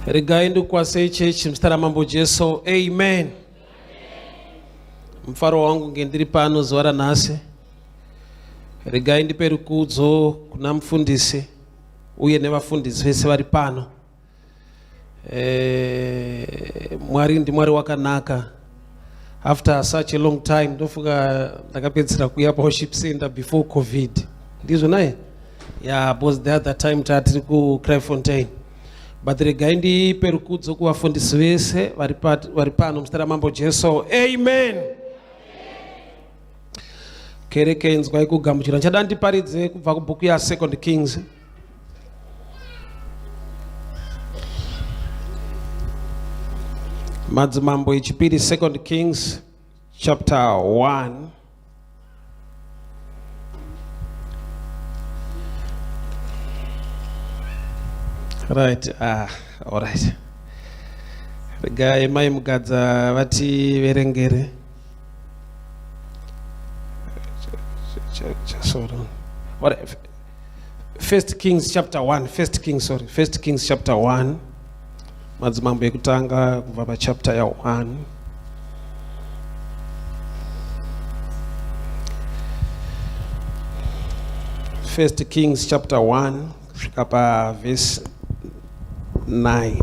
Regai ndikukwasei chechi muzita raMambo Jesu. Amen. Mufaro wangu nge ndiri pano zuva ranhasi. Regai ndipe rukudzo kuna mufundisi uye nevafundisi vese vari pano. Eh, Mwari ndiMwari wakanaka. After such a long time ndofunga ndakapedzisira kuuya paworship center before COVID. Ndizvo naye? Yeah, because the other time tatiri kuCraaifontein. But regai ndipe rukudzo kuvafundisi vese vari pano muzita raMambo Jesu. Amen. Kereke inzwai kugamuchira. Ndichada ndiparidze kubva kubhuku ya Second Kings. Madzimambo echipiri, Second Kings chapter 1. Right, ah, all right. Regai mai Mugadza vativerengere. Just hold on. All right. First Kings chapter 1, First Kings, sorry, First Kings chapter 1. Madzimambo ekutanga kubva pa chapter ya 1. First Kings chapter 1 kusvika pa verse 9.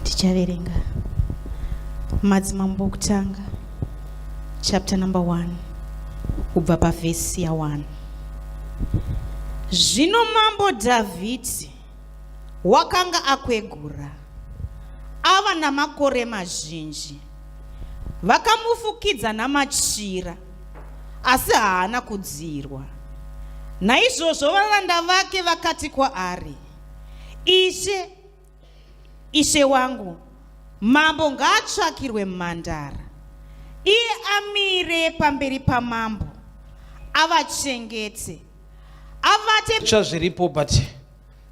Tichaverenga Madzimambo okutanga chapter number 1 kubva pavhesi ya 1. Zvino mambo Dhavhidhi wakanga akwegura ava namakore mazhinji, vakamufukidza namachira asi haana kudzirwa. Naizvozvo varanda vake vakati kwaari, Ishe, ishe wangu, mambo ngaatsvakirwe mhandara, iye amire pamberi pamambo, avachengete, avate. Zviripo but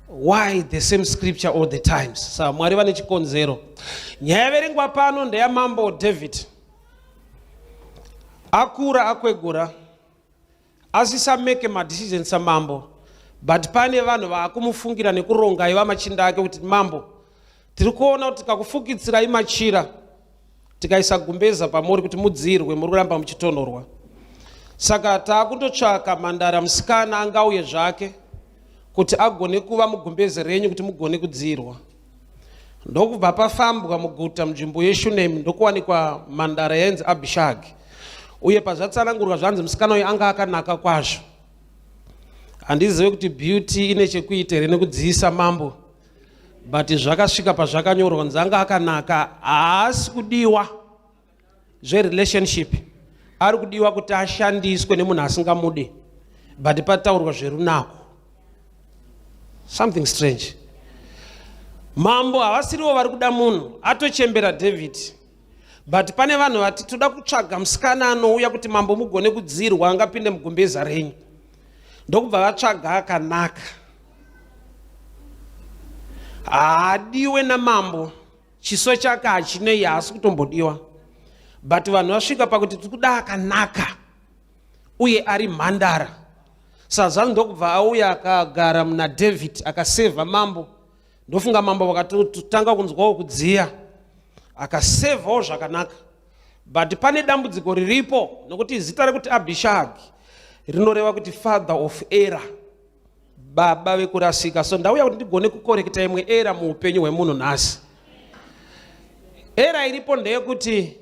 why the same scripture all the times? Sa Mwari vane chikonzero. Nyaya yaverengwa pano ndeyamambo David. Akura akwegura asisameke madecision samambo but pane vanhu vaakumufungira nekuronga aiva machinda ake kuti mambo tiri kuona kuti tikakufukitsirai machira tikaisa gumbeza pamuri kuti mudziirwe muri kuramba muchitonhorwa saka taakundotsvaka mhandara musikana angauye zvake kuti agone kuva mugumbeze renyu kuti mugone kudziirwa ndokubva pafambwa muguta munzvimbo yeshunemi ndokuwanikwa mhandara yainzi abhishagi uye pazvatsanangurwa zvanzi musikana uyu anga akanaka kwazvo handizive kuti beauty ine chekuita here nekudziisa mambo but zvakasvika pazvakanyorwa kunzi anga akanaka haasi kudiwa zverelationship ari kudiwa kuti ashandiswe nemunhu asingamude but pataurwa zverunako something strange mambo havasiriwo vari kuda munhu atochembera david but pane vanhu vati toda kutsvaga musikana anouya kuti mambo mugone kudzirwa angapinde mugumbeza renyu ndokubva vatsvaga akanaka haadiwe namambo chiso chake hachinei haasi kutombodiwa but vanhu vasvika pakuti tiri kuda akanaka uye ari mhandara sazanu ndokubva auya akagara muna david akasevha mambo ndofunga mambo vakatotanga kunzwawo kudziya akasevhawo zvakanaka but pane dambudziko riripo nokuti zita rekuti abhishagi rinoreva kuti father of error baba vekurasika so ndauya kuti ndigone kukorekita imwe era muupenyu hwemunhu nhasi era iripo ndeyekuti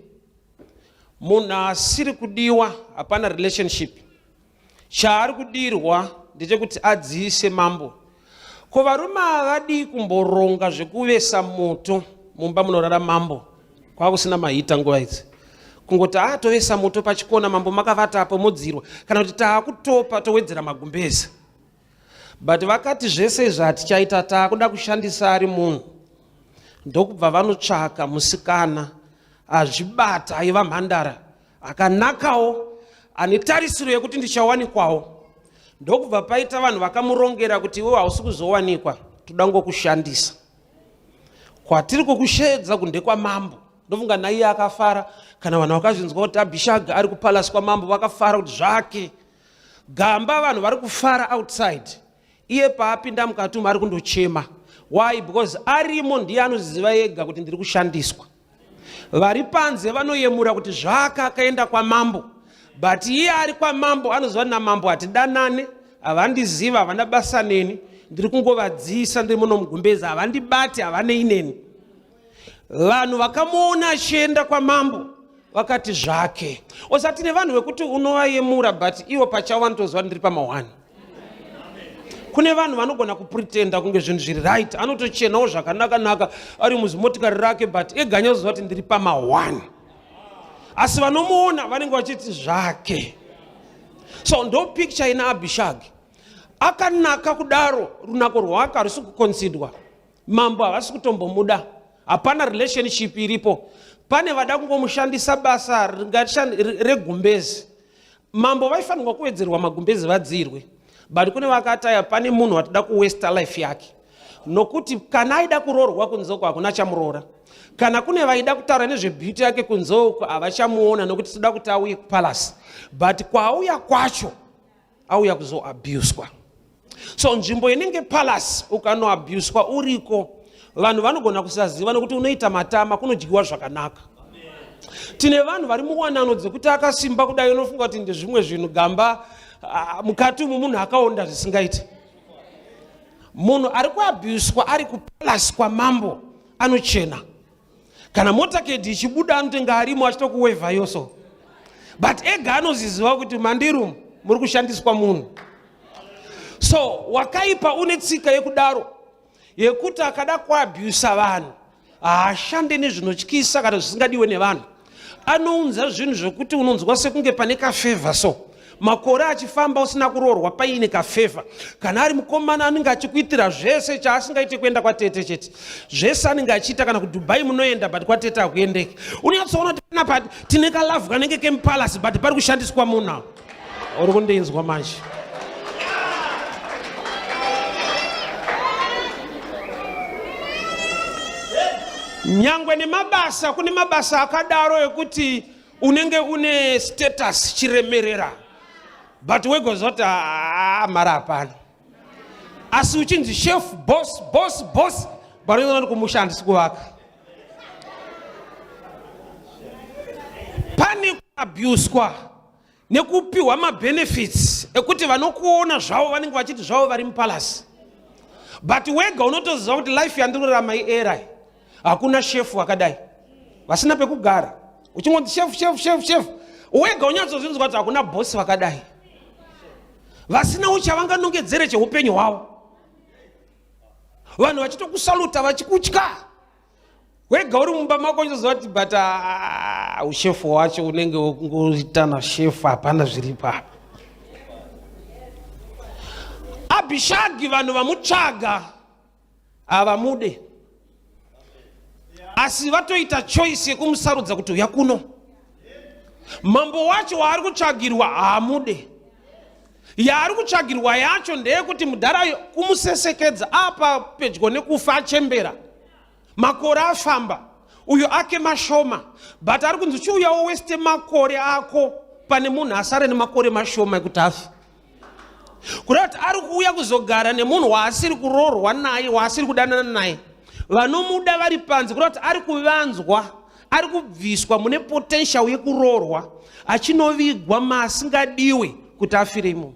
munhu asiri kudiwa hapana relationship chaari kudirwa ndechekuti adziise mambo ko varume havadii kumboronga zvekuvesa moto mumba munorara mambo kwakusina mahita nguva idzi kungoti a ah, tovesa moto pachikona mambo makavata apo modzirwa kana kuti taakutopa towedzera magumbeza but vakati zvese izvi hatichaita taakuda kushandisa ari munhu ndokubva vanotsvaka musikana azvibata aiva mhandara akanakawo ane tarisiro yekuti ndichawanikwawo ndokubva paita vanhu vakamurongera kuti iwewe hausi kuzowanikwa toda ngokushandisa kwatiri kukusheedza kunde kwamambo ndofunga naiye akafara kana vanhu vakazvinzwa kuti abhishaga ari kupalasi kwamambo vakafara kuti zvake. Gamba vanhu vari kufara outside, iye paapinda mukati umu ari kundochema. Why? Because arimo ndiye anoziva ega kuti ndiri kushandiswa. Vari panze vanoyemura kuti zvaka akaenda kwamambo, but iye ari kwamambo anoziva namambo hatidanane, havandiziva, havana basa neni, ndiri kungovadziisa, ndiri muno mugumbezi, havandibati, havanei neni. Vanhu vakamuona achienda kwamambo vakati zvake. Osati nevanhu vekuti unovayemura but ivo pachavo vanotoziva ndiri pamahwani. Kune vanhu vanogona kupretenda kunge zvinhu zviri right, anotochenawo zvakanaka-naka ari muzimotikari rake, but ega anyazoziva kuti ndiri pamahwani, asi vanomuona vanenge vachiti zvake. So ndo picture ina Abhishagi. Akanaka kudaro, runako rwake harusi kukonsidwa, mambo havasi kutombomuda, hapana relationship iripo. Pane vada kungomushandisa basa regumbezi. Mambo vaifanirwa kuwedzerwa magumbezi vadzirwe, but kune vakataya pane munhu watida kuwesta life yake, nokuti kana aida kuroorwa kunze uko hakuna chamuroora, kana kune vaida kutaura nezvebeauty yake kunze uko havachamuona, nokuti toda kuti auye kupalace, but kwaauya kwacho auya kuzoabuswa. So nzvimbo inenge palace ukanoabuswa uriko, vanhu vanogona kusaziva nokuti unoita matama, kunodyiwa zvakanaka. Tine vanhu vari muwanano dzekuti akasimba kudai unofunga kuti ndezvimwe zvinhu gamba, mukati umu munhu akaonda zvisingaiti. Munhu ari kuabuswa ari kupalace kwamambo anochena, kana motakedi ichibuda anotenga arimo achitokuwevha yoso, but ega anoziziva kuti mandirum muri kushandiswa munhu. So wakaipa une tsika yekudaro yekuti akada kuabusa vanhu haashande nezvinotyisa kana zvisingadiwe nevanhu, anounza zvinhu zvekuti unonzwa sekunge pane kafevha. So makore achifamba usina kuroorwa paine kafevha, kana ari mukomana anenge achikuitira zvese chaasingaite kuenda kwatete chete, zvese anenge achiita, kana kuDubai munoenda but kwatete hakuendeki. Unonyatsoona kuti panapa tine kalavhu kanenge kemupalasi, but pari kushandiswa munhu. Uri kundinzwa manje? Nyangwe nemabasa, kune mabasa akadaro ekuti unenge une status chiremerera, but wegozoti mari hapana, asi uchinzi chef, boss, boss, boss, but unoona kumusha handisi kuvaka. Pane kuabuswa nekupiwa mabenefits ekuti vanokuona zvavo vanenge vachiti zvavo vari mupalasi, but wega unotoziva kuti life yandiri kurarama iera, hakuna shefu akadai, vasina pekugara, uchingoti shefu, shefu, shefu, shefu, wega unyatsozvinzwa kuti hakuna bhosi vakadai, vasina uchavanganongedzere cheupenyu hwavo, vanhu vachitokusaluta vachikutya, wega uri mumba mako uchizoziva kuti but ushefu wacho unenge wokungoitana shefu, hapana zviripo apa. Abhishagi vanhu vamutsvaga havamude, asi vatoita choice yekumusarudza kuti uya kuno. Mambo wacho waari kutsvagirwa haamude. Yaari kutsvagirwa yacho ndeyekuti mudhara kumusesekedza apa pedyo nekufa, achembera, makore afamba, uyo ake mashoma, but ari kunzi chiuyawo weste makore ako pane munhu asare nemakore mashoma ekuti afe. Kureva kuti ari kuuya kuzogara nemunhu waasiri kuroorwa naye, waasiri kudanana naye, vanomuda vari panze. Kureva kuti ari kuvanzwa, ari kubviswa mune potential yekuroorwa, achinovigwa maasingadiwe kuti afire imomo.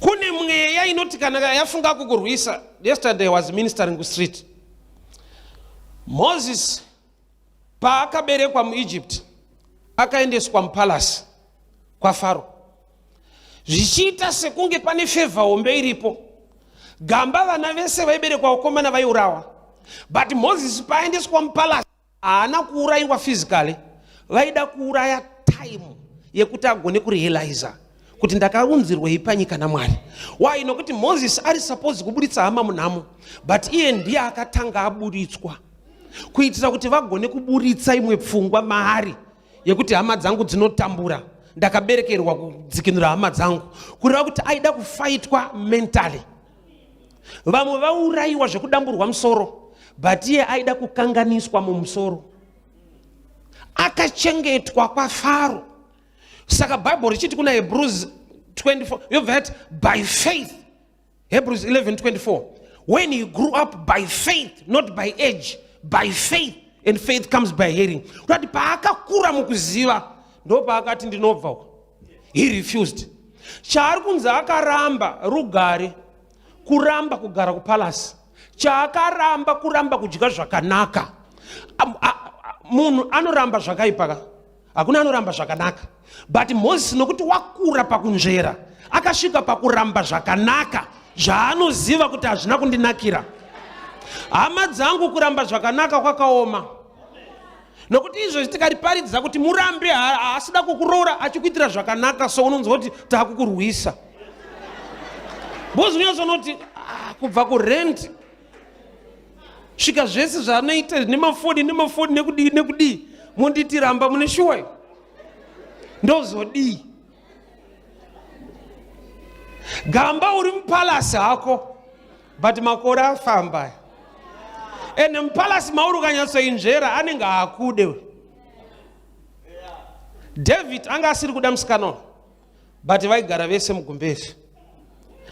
Kune mweya inoti kana yafunga kukurwisa. Yesterday was ministering kustreet. Moses paakaberekwa muEgypt akaendeswa mupalasi kwaFaro, zvichiita sekunge pane fevha hombe iripo. Gamba vana vese vaiberekwa vakomana vaiurawa, but Moses paaendeswa mupalasi haana kuurayiwa physically, vaida kuuraya time yekuti agone kurealiza kuti ndakaunzirwei panyika naMwari. Why? Nokuti Moses ari suppose kuburitsa hama munhamo, but iye ndiye akatanga aburitswa kuitira kuti vagone kuburitsa imwe pfungwa maari yekuti hama dzangu dzinotambura, ndakaberekerwa kudzikinura hama dzangu. Kureva kuti aida kufaitwa mentally. Vamwe vaurayiwa zvekudamburwa musoro, but iye aida kukanganiswa mumusoro. Akachengetwa kwaFaro. Saka Bible richiti kuna Hebrews 24 yobva yati by faith, Hebrews 11:24, when he grew up by faith, not by age, by faith, and faith comes by hearing. Kuti paakakura mukuziva ndo paakati ndinobva uko. He refused. Chaari kunzi akaramba rugare, kuramba kugara kupalasi, chaakaramba kuramba kudya zvakanaka. Munhu anoramba zvakaipa ka, hakuna anoramba zvakanaka. But Moses, nokuti wakura pakunzvera, akasvika pakuramba zvakanaka zvaanoziva kuti hazvina kundinakira. Hama dzangu, kuramba zvakanaka kwakaoma, nokuti izvozvi tikariparidza kuti murambe haasida kukuroora achikuitira zvakanaka, so unonzwa kuti taakukurwisa. Bhozi unyatsonoti ah, kubva kurent svika zvese zvaanoita nemafoni nemafoni nekudii nekudii, monditi ramba mune shuwa, ndozodii? Gamba uri mupalasi hako, but makore afamba, ende mupalasi mauri ukanyatsoinzvera anenge aakude. David anga asiri kuda musikana, but vaigara vese mugumbezi.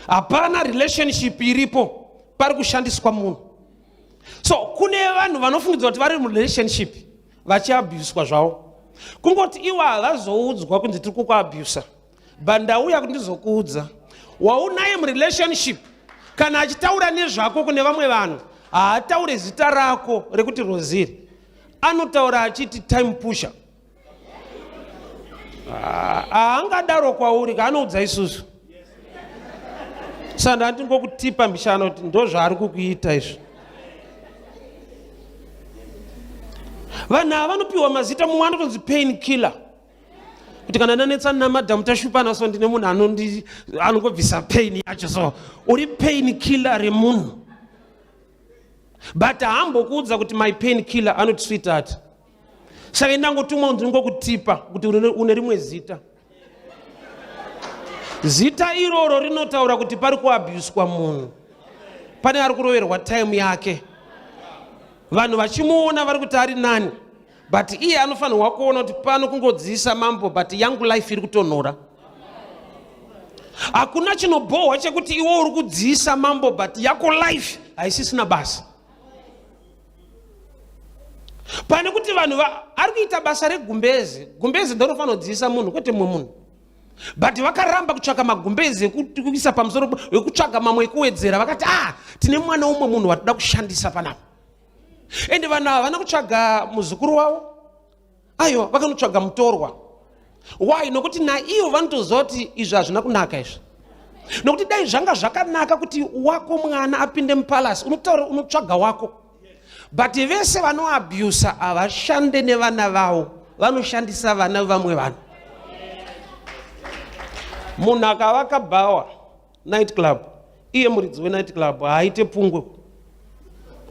Hapana relationship iripo, pari kushandiswa munhu. So kune vanhu vanofungidzwa kuti vari murelationship vachiabhuswa zvavo, kungoti iwo havazoudzwa kunzi tiri kukuabhusa. But ndauya kuti ndizokuudza, waunaye murelationship, kana achitaura nezvako kune vamwe vanhu, haataure zita rako rekuti Roziri, anotaura achiti time pusher. Haangadaro kwauri, kaanoudza isusu. Saka ndandingokutipa mishano kuti ndo zvaari kukuita izvi. Vanhu ava vanopiwa mazita, mumwe anotonzi pain killer, kuti kana ndanetsana namadhamu tashupana, so ndine munhu anongobvisa pain yacho. So uri pain killer remunhu, but haambokuudza kuti my pain killer, anoti sweetheart. Saka indangotumwa kunzi ngokutipa kuti une rimwe zita. Zita iroro rinotaura kuti pari kuabhuswa munhu, pane ari kuroverwa time yake. Vanhu vachimuona vari kuti ari nani, but iye anofanirwa kuona kuti pano kungodziisa mambo, but yangu life iri kutonhora. Hakuna chinobhohwa chekuti iwe uri kudziisa mambo, but yako life haisisina basa. Pane kuti vanhu ari kuita basa regumbezi, gumbezi ndorofanira kudziisa munhu, kwete mumwe munhu, but vakaramba kutsvaka magumbezi ekuisa pamusoro, ekutsvaga mamwe ekuwedzera. Vakati, ah, tine mwana umwe munhu watoda kushandisa panapa. Ende vanhu ava havana kutsvaga muzukuru wavo, aiwa, vakanotsvaga mutorwa. Why? Nokuti naivo vanotoziva kuti izvi hazvina kunaka izvi, nokuti dai zvanga zvakanaka kuti wako mwana apinde mupalasi, unotaura unotsvaga wako. But vese vanoabusa havashande nevana vavo, vanoshandisa vana vevamwe vanhu. Munhu akavaka bhawa, night club, iye muridzi wenight club haaite pungwe,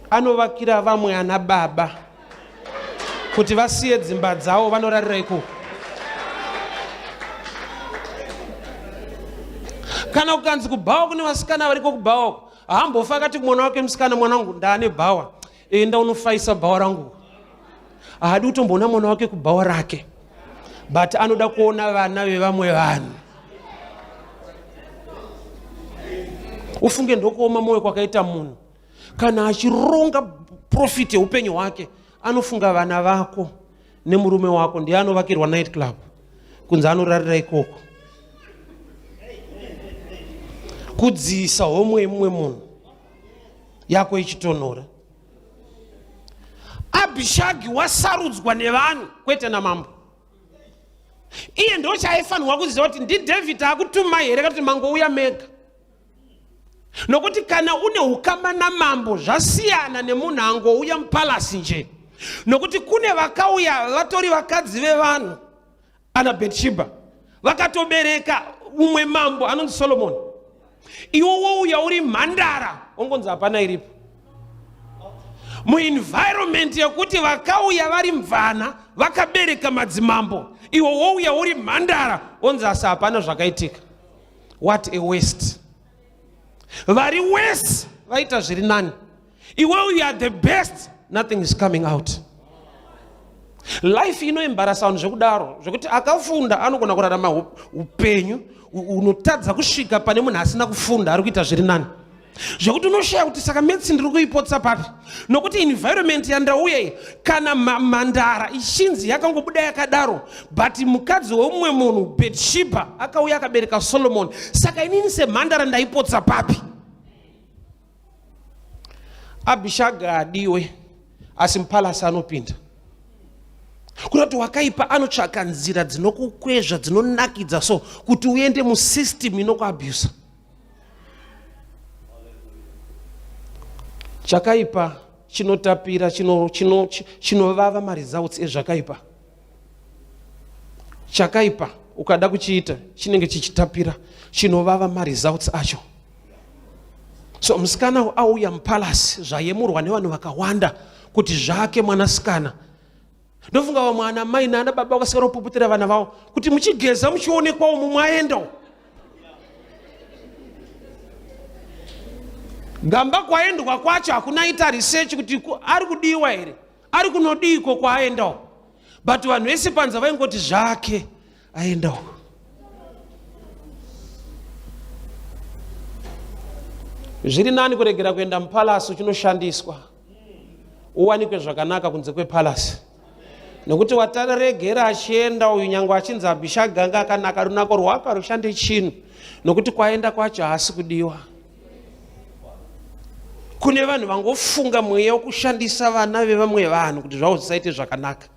anovakira vamwe ana baba kuti vasiye dzimba dzavo vanorarira ikoko. Kana kukanzi kubhawa kune vasikana variko kubhawa, haambofa akati kumwana wake musikana, mwana wangu, ndaane bhawa, enda unofaisa bhawa rangu. Haadi kutomboona mwana wake kubhawa rake, but anoda kuona vana vevamwe vanhu. Ufunge, ndokuoma mwoyo kwakaita munhu. Kana achironga profit yeupenyu hwake, anofunga vana vako nemurume wako. Ndiye anovakirwa night club kunzi anorarira ikoko, kudziisa homwe yemumwe munhu, yako ichitonhora. Abhishagi wasarudzwa nevanhu, kwete namambo. Iye ndo chaaifanirwa kuziva kuti ndiDavid akutumai here, kuti mangouya mega. Nokuti kana une ukama namambo zvasiyana nemunhu angouya mupalasi nje, nokuti kune vakauya vatori vakadzi vevanhu, ana Bethsheba, vakatobereka umwe mambo anonzi Solomoni. Iwo wouya uri mhandara, wongonzi hapana iripo muenvironment yekuti vakauya vari mvana vakabereka madzimambo. Iwo wouya uri mhandara, onzi asi hapana zvakaitika. What a waste! Vari wese vaita zviri nani, iwe you are the best, nothing is coming out. Life inoembarasa vanhu zvekudaro zvekuti akafunda anogona kurarama upenyu unotadza kusvika pane munhu asina kufunda ari kuita zviri nani zvekuti unoshaya kuti saka metsi ndiri kuipotsa papi nokuti environment yandauya iyi kana mhandara ichinzi yakangobuda yakadaro but mukadzi wemumwe munhu betshiba akauya akabereka solomon saka inini semhandara ndaipotsa papi Abhishaga adiwe asi mupalasi anopinda. Kunoti wakaipa anotsvaka nzira dzinokukwezva dzinonakidza so kuti uende musystem inokuabusa. Chakaipa chinotapira chinovava chino, chino maresults ezvakaipa. Chakaipa ukada kuchiita chinenge chichitapira chinovava maresults acho. So musikana auya mupalasi zvayemurwa nevanhu vakawanda kuti zvake mwanasikana. Ndofunga vamwe ana mai naana baba vakaswera kupuputira vana vavo kuti muchigeza muchionekwawo mumwe aendawo. Gamba kwaendwa kwacho hakuna ita research kuti ari kudiwa here ari kunodiiko kwaaendawo but vanhu vese panza vaingoti zvake aendawo zviri nani kuregera kuenda mupalasi uchinoshandiswa uwanikwe zvakanaka kunze kwepalasi nokuti wataregera achienda uyu nyange achinzi abhishaganga akanaka runako rwako harushande chinhu nokuti kwaenda kwacho haasi kudiwa kune vanhu vangofunga mweya wekushandisa vana vevamwe vanhu kuti zvavo zvisaite zvakanaka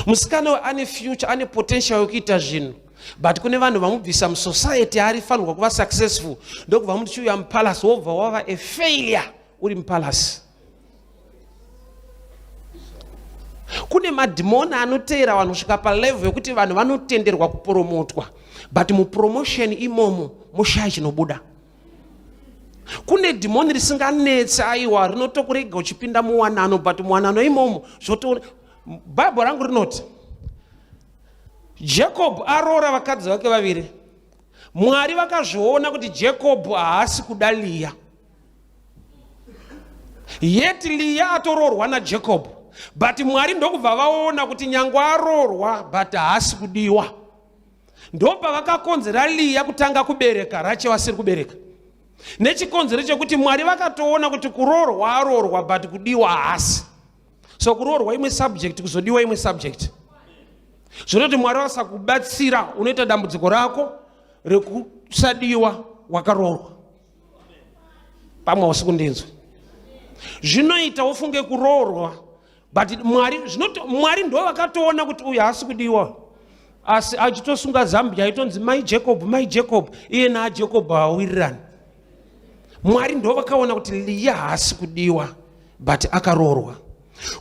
musikana uyu ane future ane potential yekuita zvinhu but kune vanhu vamubvisa musociety arifanirwa kuva successful ndokubva muti chiuya mupalace wobva wava a failure uri mupalace kune madhimoni anoteera vanhu kusvika palevel yekuti vanhu vanotenderwa kupromotwa but mupromotion imomo moshaya chinobuda kune dhimoni risinganetsi aiwa rinotokurega uchipinda muwanano but muwanano imomo zvoto bhaibheri rangu rinoti jacob aroora vakadzi vake vaviri mwari vakazviona kuti jacob haasi kuda liya Yet Leah atoroorwa naJacob but Mwari ndokubva vaona kuti nyangwe aroorwa but haasi kudiwa. Ndopavakakonzera Leah kutanga kubereka Rachel asiri kubereka. Nechikonzero chekuti Mwari vakatoona kuti kuroorwa aroorwa but kudiwa haasi. So kuroorwa imwe subject kuzodiwa imwe subject. Zvinoti Mwari vasakubatsira unoita dambudziko rako rekusadiwa wakaroorwa. Pamwe hausi kundinzwa. Zvinoita ufunge kuroorwa but Mwari zvinoto Mwari ndo vakatoona kuti uyu haasi kudiwa. Asi achitosunga Zambia aitonzi mai Jacob mai Jacob iye naJacob hawawirirani. Mwari ndo vakaona kuti Leah haasi kudiwa but akaroorwa.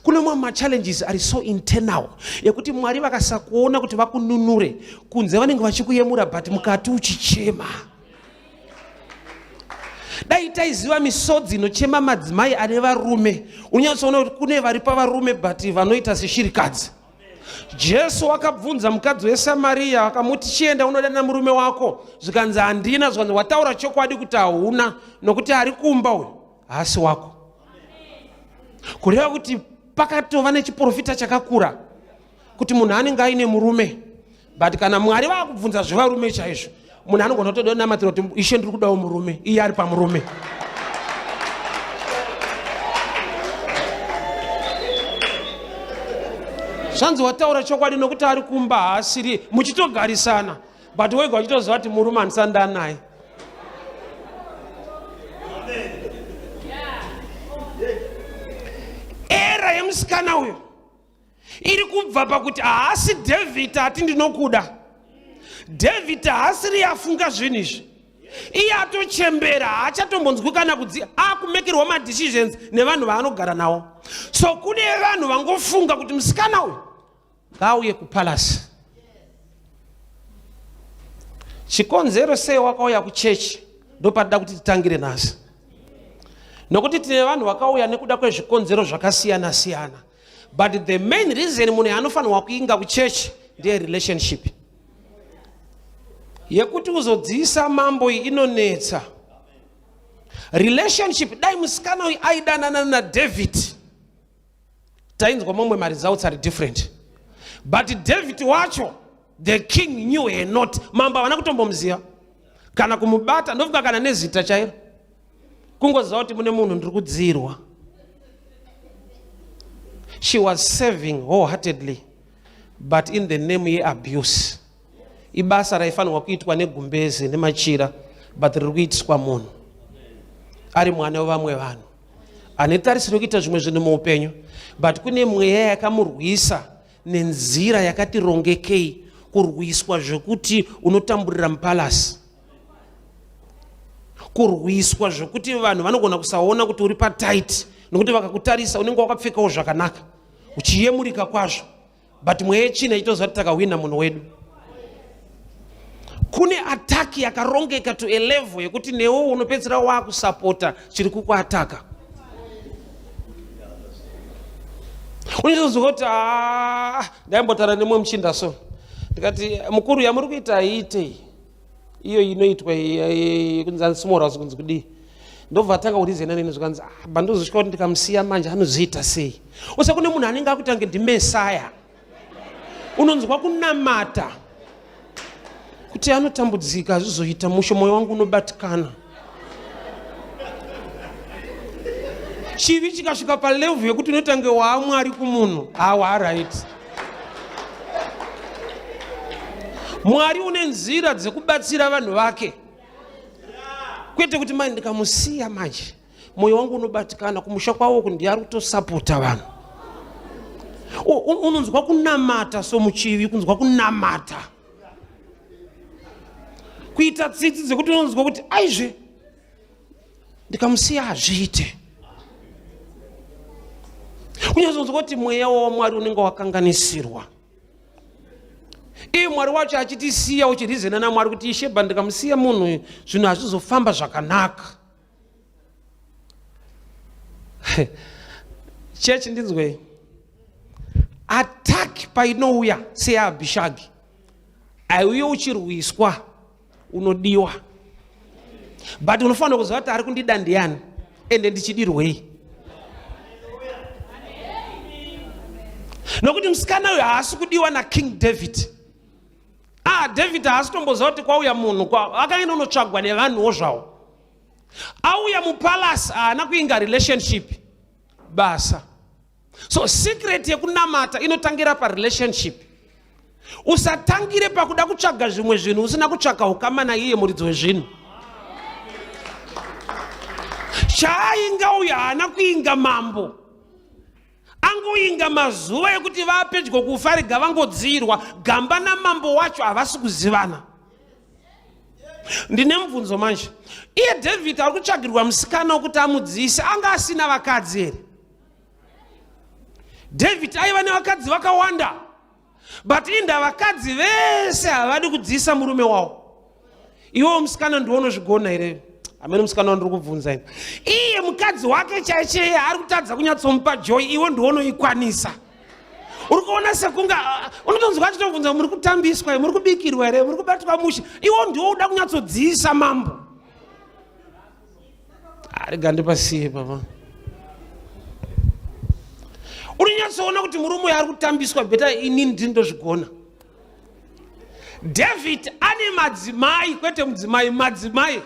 Kune mamwe machallenges ari so internal ekuti Mwari vakasakuona kuti vakununure kunze vanenge vachikuyemura but mukati uchichema. Dai taiziva misodzi inochema madzimai ane varume, unyatsoona kuti kune vari pavarume but vanoita seshirikadzi. Jesu wakabvunza mukadzi weSamariya akamuti, chienda unodana murume wako. Zvikanzi handina. Zvikanzi wataura chokwadi kuti hauna, nokuti ari kumba uyu haasi wako. Kureva kuti pakatova nechiprofita chakakura kuti munhu anenge aine murume but kana mwari vakubvunza zvevarume chaizvo munhu anogona kutoda kunamatira kuti ishe ndiri kudawo murume iye ari pamurume zvanzi wataura chokwadi nokuti ari kumba haasiri muchitogarisana but wega uchitoziva kuti murume handisanda naye era yemusikana uyo iri kubva pakuti haasi David ati ndinokuda. David haasiri afunga zvinhu izvi, iye atochembera, haachatombonzwi kana kudzi akumekerwa madecisions nevanhu vaanogara navo. So kune vanhu vangofunga kuti musikana uyu ngaauye kupalace. Chikonzero sei wakauya kuchechi ndopatida kuti titangire nhasi, nokuti tine vanhu vakauya nekuda kwezvikonzero zvakasiyana siyana but the main reason munhu yaanofanirwa kuinga kuchechi ndiye relationship yekuti uzodziisa mambo iyi inonetsa relationship. Dai musikana uyu aidanana naDavid. Tainzwa mamwe maresults ari different. But David wacho, the king knew her not. Mambo havana kutombomuziva kana kumubata, ndofunga kana nezita chairo, kungoziva kuti mune munhu ndiri kudziirwa. She was serving wholeheartedly, but in the name yeabuse. Ibasa raifanirwa kuitwa negumbeze nemachira, but riri kuitiswa munhu ari mwana wevamwe vanhu ane tarisiro yekuita zvimwe zvinhu muupenyu, but kune mweya yakamurwisa nenzira yakati rongekei, kurwiswa zvekuti unotamburira mupalasi, kurwiswa zvekuti vanhu vanogona kusaona kuti uri patight, nokuti vakakutarisa unenge wakapfekawo zvakanaka uchiyemurika kwazvo, but mweya yechina ichitoziva kuti takahwina munhu wedu. Kune ataki yakarongeka to a level yekuti newo unopedzisira wakusapota chiri kukuataka. Unozonzwa kuti ah, ndaimbotaura nemumwe muchinda, so ndikati, mukuru, yamuri kuita haiitei iyo inoitwa kunzi ansimora, kunzi kudii? Ndobva atanga kurizena neni, zvikanzi, ah, bandozosvika kuti ndikamusiya manje anozoita sei? Use kune munhu anenge akuita kunge ndimesaya, unonzwa kunamata kuti anotambudzika, hazvizoita musho, mwoyo wangu unobatikana. Chivi chikasvika palevel yekuti unotange waamwari kumunhu, hawa right. Mwari une nzira dzekubatsira vanhu vake, kwete kuti mai ndikamusiya manje mwoyo wangu unobatikana, kumusha kwavo uku ndiye ari kutosapota vanhu. Unonzwa kunamata somuchivi, kunzwa kunamata, kuita tsitsi dzekuti unonzwa kuti aizve ndikamusiya hazviite. Kunyatsonzwa kuti mweya wamwari unenge wakanganisirwa, iye mwari wacho achitisiya uchirizena namwari kuti isheba, ndikamusiya munhu zvinhu hazvizofamba zvakanaka. Chechi, ndinzwei. Attack painouya seyaAbhishagi, aiuye uchirwiswa, unodiwa, but unofanira kuziva kuti ari kundida ndiani, ende ndichidirwei, nokuti musikana uyu haasi kudiwa naKing David. Ah, David haasi kutomboziva kuti kwauya munhu, akaenda unotsvagwa nevanhuwo zvavo. Auya mupalasi, haana kuinga relationship, basa. So secret yekunamata inotangira parelationship. Usatangire pakuda kutsvaga zvimwe zvinhu usina kutsvaka ukama naiye muridzi wezvinhu. Chaainga uyu haana kuinga mambo, angoinga mazuva ekuti vapedyo kufa, rega vangodzirwa gamba namambo wacho, havasi kuzivana. Ndine mubvunzo manje. Iye David ari kutsvagirwa musikana wekuti amudzise, anga asina vakadzi here? David aiva nevakadzi vakawanda, but inda vakadzi vese havadi kudziisa murume wavo. Iwewo musikana ndiwo unozvigona here? Hamene musikana wandiri kubvunza ini, iye mukadzi wake chaicheye ari kutadza kunyatsomupa joy, iwe ndiwo unoikwanisa. Uri kuona sekunga ah, unotonzwa achitobvunza, muri kutambiswa, muri kubikirwa here, muri kubatwa mushe? Iwo ndiwo uda kunyatsodziisa mambo. Rega ndipasiye papa. Unonyatsoona kuti murume uyo ari kutambiswa, better inini ndindozvigona. David ane madzimai, kwete mudzimai, madzimai.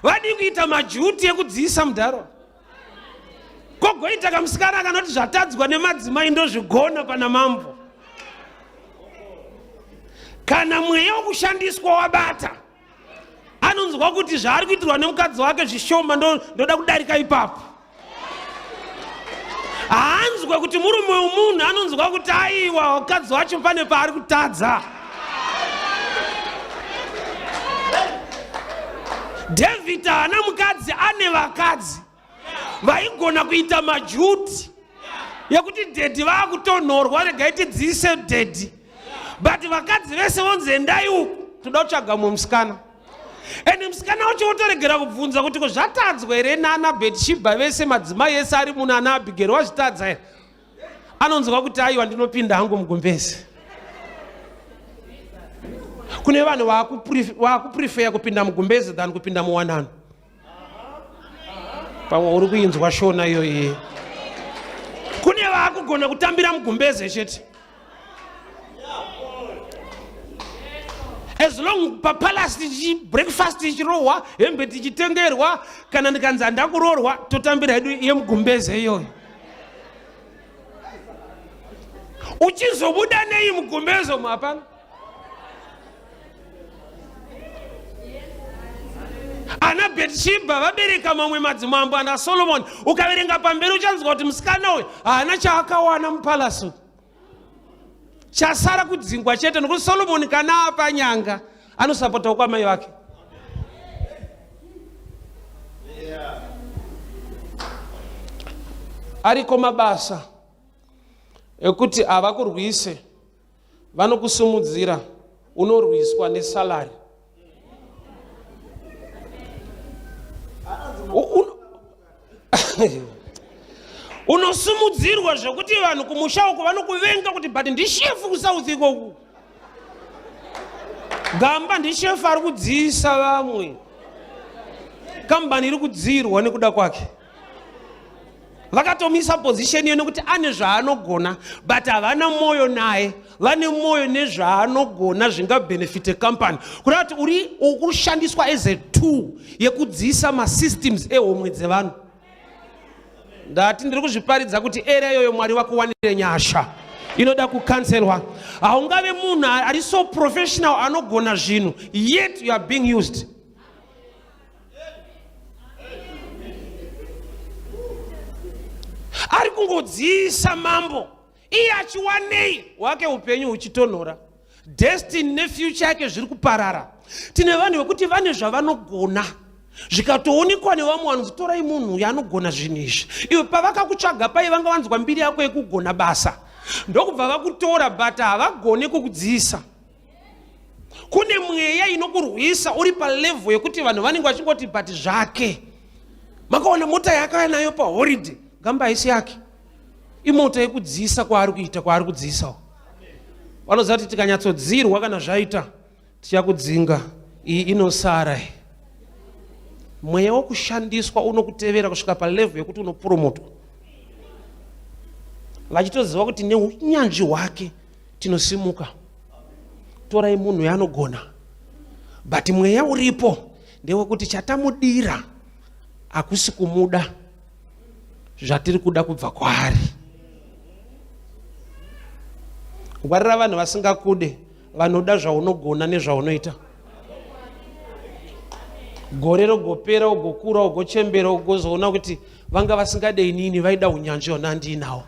Vadii kuita majuti ekudziisa mudharo? Kogoita kamusikana kanoti zvatadzwa nemadzimai ndozvigona pana mambo. Kana mweya wokushandiswa wabata, anonzwa kuti zvaari kuitirwa nemukadzi wake zvishoma, ndoda kudarika ipapo. Haanzwe kuti murume wemunhu, anonzwa kuti aiwa, mukadzi wacho pane paari kutadza. David haana mukadzi, ane vakadzi vaigona kuita majuti yekuti daddy vaakutonhorwa, regai tidziise daddy, but vakadzi vese vonzi endai uku, toda kutsvaga mumwe musikana. Ende musikana wacho wotoregera kubvunza kuti ko zvatadzwa here nana Betshibha vese, madzimai ese ari muno, ana Abhigeri wazvitadza here? Anonzwa kuti aiwa, ndinopinda hangu mugumbezi. Kune vanhu vakuprefeya kupinda mugumbezi than kupinda muwanano. Pamwe uri kuinzwa shona iyoyi. Kune vaku Takugona kutambira mugumbeze chete. As long papalace tichi breakfast ichirohwa, hembe tichitengerwa, kana ndikanzi handakuroorwa, totambira hedu yemugumbeze iyoyo. Uchizobuda nei mugumbeze umu? Hapana. Ana Bhetshibha vabereka mamwe madzimambo ana Solomon. Ukaverenga pamberi uchanzwa kuti musikana uyu haana chaakawana mupalasi, chasara kudzingwa chete, nokuti Solomon kana apa nyanga anosapotawo kwamai vake. Ariko mabasa ekuti havakurwise, vanokusumudzira, unorwiswa nesalari. Unosumudzirwa zvekuti vanhu kumusha uko vanokuvenga kuti but ndishefu kusouth ikoku, gamba ndishefu ari kudziisa vamwe, kambani iri kudziirwa nekuda kwake. Vakatomisa position iyo nekuti ane zvaanogona, but havana mwoyo naye, vane mwoyo nezvaanogona zvingabhenefite company. Kureva kuti uri kushandiswa as a tool yekudziisa masystems ehomwe dzevanhu. Ndati ndiri kuzviparidza kuti era iyoyo Mwari vakuwanire nyasha inoda kukanselwa. Haungave munhu ari so professional anogona zvinhu, yet you are being used. Ari kungodziisa mambo, iye achiwanei wake upenyu huchitonhora, destiny nefuture yake zviri kuparara. Tine vanhu vekuti vane zvavanogona zvikatoonekwa nevamwe vanonzi torai munhu uyu anogona zvinhu izvi. Iwe pavakakutsvaga pai vanga vanzwa mbiri yako yekugona basa, ndokubva vakutora, but havagone kukudziisa. Kune mweya inokurwisa uri palevhel yekuti vanhu vanenge vachingoti but zvake makaona mota yaakauya nayo paholiday, gamba haisi yake, imota yekudziisa kwaari kuita, kwaari kudziisawo. Vanoziva kuti tikanyatsodzirwa kana zvaita tichakudzinga, iyi inosara. Mweya wokushandiswa unokutevera kusvika palevhel yekuti unopromotwa, vachitoziva kuti neunyanzvi hwake tinosimuka, torai munhu yaanogona, but mweya uripo ndewekuti chatamudira hakusi kumuda zvatiri kuda kubva kwaari. Ngwarira vanhu vasingakude, vanoda zvaunogona nezvaunoita. Gore rogopera, ugokura, ugochembera, ugozoona kuti vanga vasingade inini, vaida unyanzvi hona ndiinawo.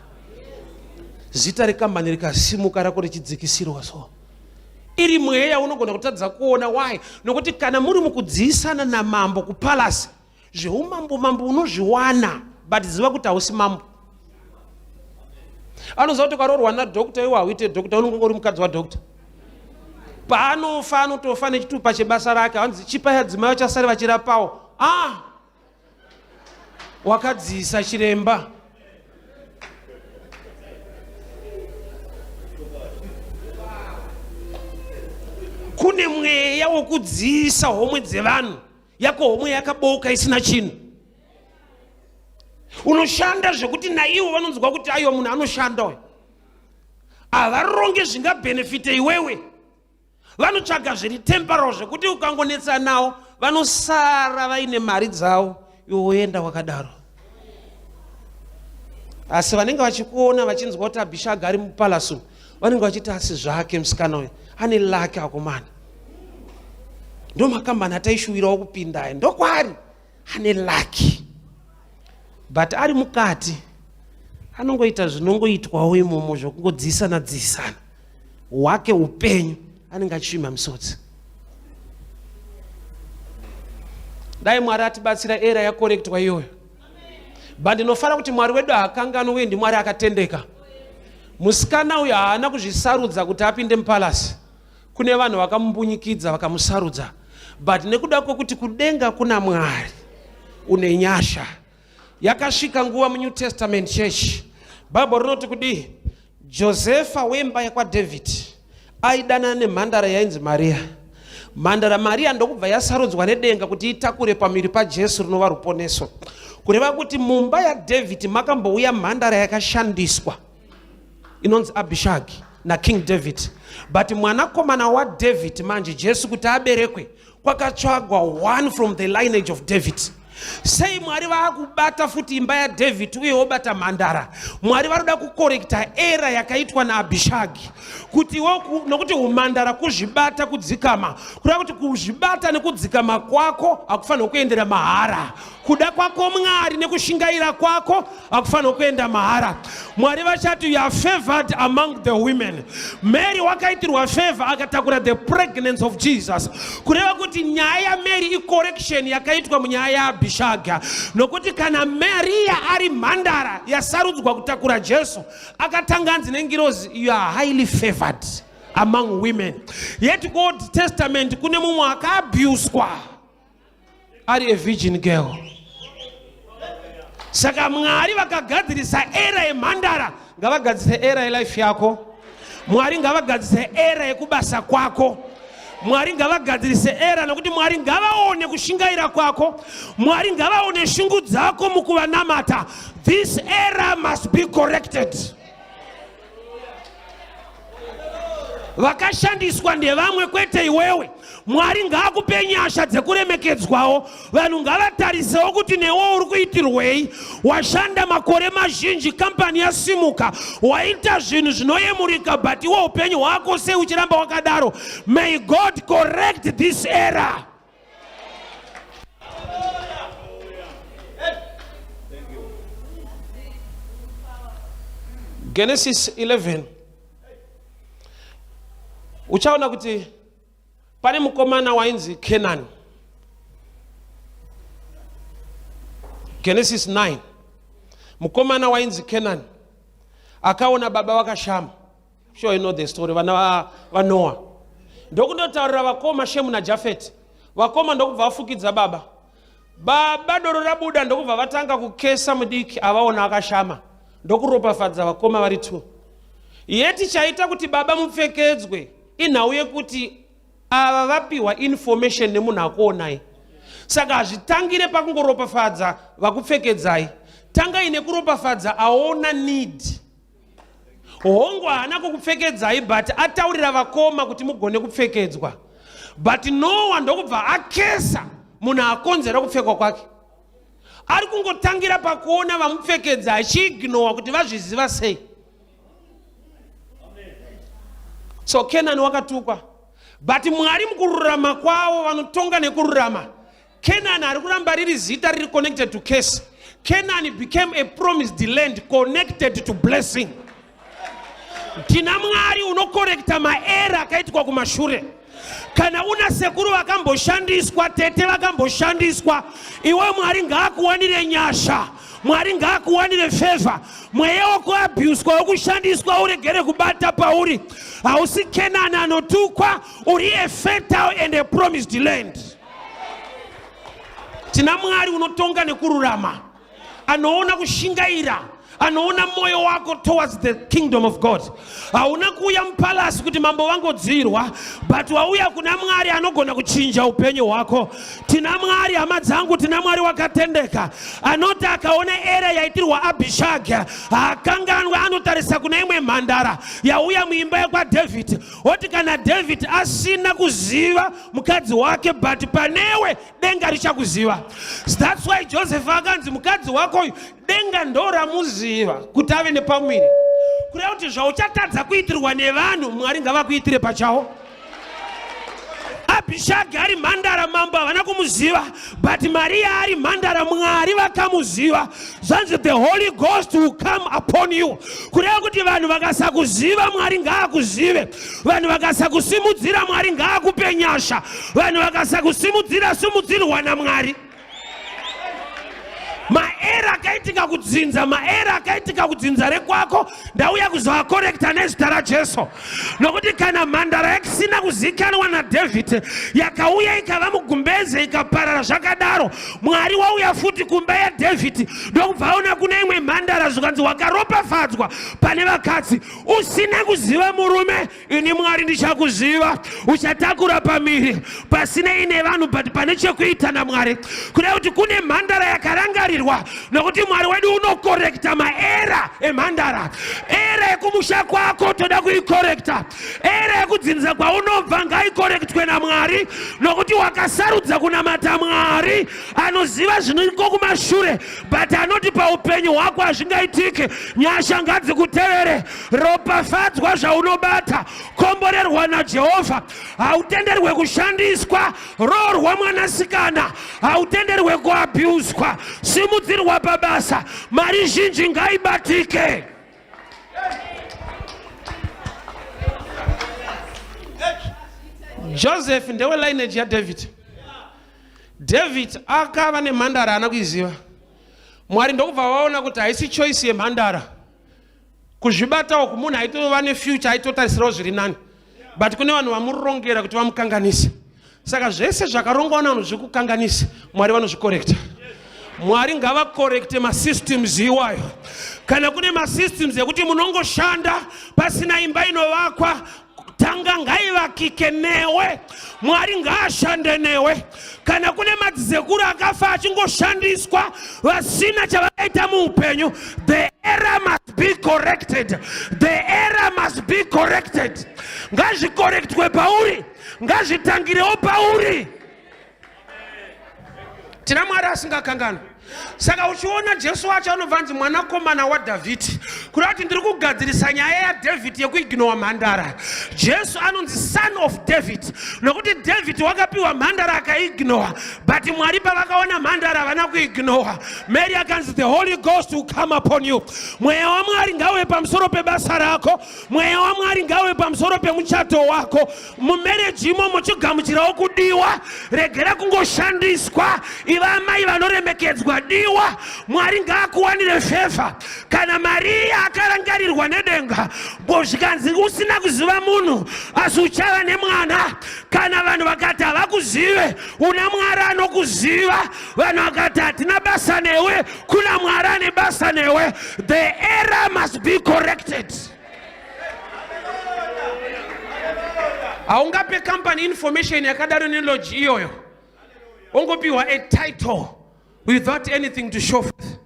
Zita rekambani rikasimuka, rako richidzikisirwa. So iri mweya unogona kutadza kuona. Why? Nokuti kana muri mukudziisana namambo kupalasi, zveumambo mambo unozviwana, but ziva kuti hausi mambo. Anoziva kuti ukaroorwa nadhokta, iwe hauite dhokta, unonge uri mukadzi wadhokta. Paanofa anotofa nechitupa chebasa rake. Hanzi chipa yadzimai vachasari vachirapawo. Ah, wakadziisa chiremba. Kune mweya wokudziisa homwe dzevanhu, yako homwe yakabooka isina chinhu. Unoshanda zvekuti naivo vanonzwa kuti aiwa, munhu anoshanda uyu. Havaronge zvingabhenefite iwewe, vanotsvaga zviri temporal, zvekuti ukangonetsa nawo vanosara vaine mari dzavo, iwe woenda wakadaro. Asi vanenge vachikuona vachinzwa kuti Abhishaga ari mupalace, vanenge vachiti asi zvake musikana uyu ane laki akomana, ndo makambani ataishuwirawo kupinda aya, ndokwari ane laki. But ari mukati anongoita zvinongoitwawo imomo zvokungodziisana dziisana. Hwake upenyu anenge achisvimha misodzi. Dai Mwari atibatsira era yakorektwa iyoyo. But ndinofara kuti Mwari wedu haakanganwi uye ndiMwari akatendeka. Musikana uyu haana kuzvisarudza kuti apinde mupalasi. Kune vanhu vakamumbunyikidza vakamusarudza, but nekuda kwekuti kudenga kuna Mwari une nyasha, yakasvika nguva muNew Testament church. Bible rinoti kudii? Josefa wemba yekwaDavid aidanana nemhandara yainzi Maria. Mhandara Maria ndokubva yasarudzwa nedenga kuti itakure pamuviri paJesu, rinova ruponeso. Kureva kuti mumba yaDavid makambouya mhandara yakashandiswa. inonzi Abishagi naKing David. But mwanakomana waDavid manje Jesu kuti aberekwe kwakatsvagwa one from the lineage of David. Sei Mwari vaakubata futi imba yaDavid uye wobata mhandara? Mwari varoda kukorekta era yakaitwa naAbishagi kuti wo, nokuti umhandara kuzvibata kudzikama, kureva kuti kuzvibata nekudzikama kwako hakufanirwa kuendera mahara. Kuda kwako Mwari nekushingaira kwako hakufanirwa kuenda mahara. Mwari vachati you are favored among the women. Mary wakaitirwa favor akatakura the pregnancy of Jesus, kureva kuti nyaya yaMary icorrection yakaitwa munyaya yaAbishaga, nokuti kana Maria ari mhandara yasarudzwa kutakura Jesu, akatanga anzi nengirozi you are highly favored among women. Yet kuOld Testament kune mumwe akaabuswa ari a virgin girl. Saka Mwari vakagadzirisa era yemhandara, ngavagadzirise era yelife yako. Mwari ngavagadzirise era yekubasa kwako. Mwari ngavagadzirise era, nokuti Mwari ngavaone kushingaira kwako. Mwari ngavaone shungu dzako mukuvanamata. This era must be corrected. Vakashandiswa ndevamwe kwete iwewe. Mwari ngaakupe nyasha dzekuremekedzwawo. Vanhu ngavatarisewo kuti newe uri kuitirwei. Washanda makore mazhinji, kampani yasimuka, waita zvinhu zvinoyemurika, but iwe upenyu hwako sei uchiramba wakadaro? May God correct this error. Genesis 11 uchaona kuti pane mukomana wainzi Kenani. Genesis 9, mukomana wainzi Kenani akaona baba vakashama. Sure you know the story, vana vaNoa ndokundotaurira vakoma Shemu naJafeti. Vakoma ndokubva vafukidza baba. Baba doro rabuda ndokubva vatanga kukesa mudiki avaona akashama, ndokuropafadza vakoma vari 2. Yeti chaita kuti baba mupfekedzwe inhau yekuti ava vapiwa information nemunhu akuonai. Saka hazvitangire pakungoropafadza vakupfekedzai, tangai nekuropafadza aona need. Hongu haana kukupfekedzai, but ataurira vakoma kuti mugone kupfekedzwa. But Noa ndokubva akesa munhu akonzera kupfekwa kwake. Ari kungotangira pakuona vamupfekedza achiignowa kuti vazviziva sei. So Kenani wakatukwa, but Mwari mukururama kwavo vanotonga nekururama. Canaan ari kuramba riri zita riri connected to curse. Canaan became a promised land connected to blessing. Tina Mwari unokorekta maera akaitwa kumashure. Kana una sekuru vakamboshandiswa, tete vakamboshandiswa, iwe Mwari ngaakuwanire nyasha, Mwari ngaakuwanire favor. Mweya wokuabhuswa wokushandiswa uregere kubata pauri. Hausi Canaan anotukwa, uri a fertile and a promised land. Tina Mwari unotonga nekururama, anoona kushingaira, anoona moyo wako towards the kingdom of God. Hauna kuuya mupalasi kuti mambo vangodzirwa, but wauya kuna Mwari anogona kuchinja upenyu hwako. Tina Mwari, hama dzangu, tina Mwari wakatendeka, anoti akaona era yaitirwa Abishag haakanganwe, anotarisa kuna imwe mhandara yauya muimba yekwaDavid, oti kana David asina kuziva mukadzi wake, but panewe denga richakuziva. That's why Joseph akanzi mukadzi wako uyu denga ndo ramuziva kuti ave nepamuviri. Kureva kuti zvauchatadza kuitirwa nevanhu, Mwari ngavakuitire pachawo. Abhishagi ari mhandara, mambo havana kumuziva, but Maria ari mhandara, Mwari vakamuziva. Zvanzi the Holy Ghost will come upon you. Kureva kuti vanhu vakasakuziva, Mwari ngaakuzive. Vanhu vakasakusimudzira, Mwari ngaakupe nyasha. Vanhu vakasakusimudzira, simudzirwa naMwari. Maera akaitika kudzinza, maera akaitika kudzinza rekwako, ndauya kuzoakorekta nezita raJesu. Nokuti kana mhandara yakisina kuzikanwa naDavid yakauya ikava mugumbeze ikaparara zvakadaro, Mwari wauya futi kumba yaDavid ndokubva aona kune imwe mhandara, zvikanzi wakaropafadzwa pane vakadzi, usina kuziva murume, ini Mwari ndichakuziva. Uchatakura pamiri pasinei nevanhu, but pane chekuita naMwari. Kuda kuti kune mhandara yakarangarirwa, nokuti Nokuti Mwari wedu unokorekta maera emhandara. Era yekumusha kwako toda kuikorekta. Era yekudzinza kwaunobva ngaikorektwe naMwari, nokuti wakasarudza kunamata Mwari anoziva zviniko kumashure, but anoti paupenyu hwako hazvingaitike. Nyasha ngadzikutevere, ropafadzwa zvaunobata, komborerwa naJehovha. Hautenderwe kushandiswa, roorwa mwanasikana, hautenderwe kuabhuswa, simudzirwa pabasa, mari zhinji ngaibatike. Joseph ndewe lineage yaDavid. David akava nemhandara haana kuiziva. Mwari ndokubva vaona kuti haisi choice yemhandara. Kuzvibata uku munhu aitova nefuture aitotarisirawo zviri nani. But kune vanhu vamurongera kuti vamukanganise. Saka zvese zvakarongwa navanhu zvekukanganisa, Mwari vanozvikorekta. Mwari ngavakorekte masystems iwayo. Kana kune masystems ekuti munongoshanda pasina imba inovakwa, tanga ngaivakike newe. Mwari ngaashande newe. Kana kune madzizekuru akafa achingoshandiswa vasina chavakaita muupenyu, the error must be corrected. The error must be corrected. Ngazvikorektwe pauri. Ngazvitangirewo pauri. Tina Mwari asingakanganwi. Saka uchiona Jesu wacho anobva anzi mwanakomana waDhavhidhi, kureva kuti ndiri kugadzirisa nyaya yaDhavhidhi yekuignowa mhandara. Jesu anonzi son of David nokuti David wakapiwa mhandara akaignowa, but Mwari pavakaona mhandara havana kuignowa. Mary akanzi the Holy Ghost will come upon you. Mweya waMwari ngauve pamusoro pebasa rako. Mweya waMwari ngauve pamusoro pemuchato wako. Mumereji imomo chigamuchirawo kudiwa, regera kungoshandiswa. Iva amai vanoremekedzwa, diwa. Mwari ngaakuwanire fevha. Kana Mariya akarangarirwa nedenga, zvikanzi usina kuziva munhu asi uchava nemwana. Kana vanhu vakati havakuzive, una Mwari anokuziva. Vanhu vakati hatina basa newe, kuna Mwari ane basa newe. The error must be corrected. Haungape company information yakadaro neloji iyoyo, wongopiwa a title without anything to show forth.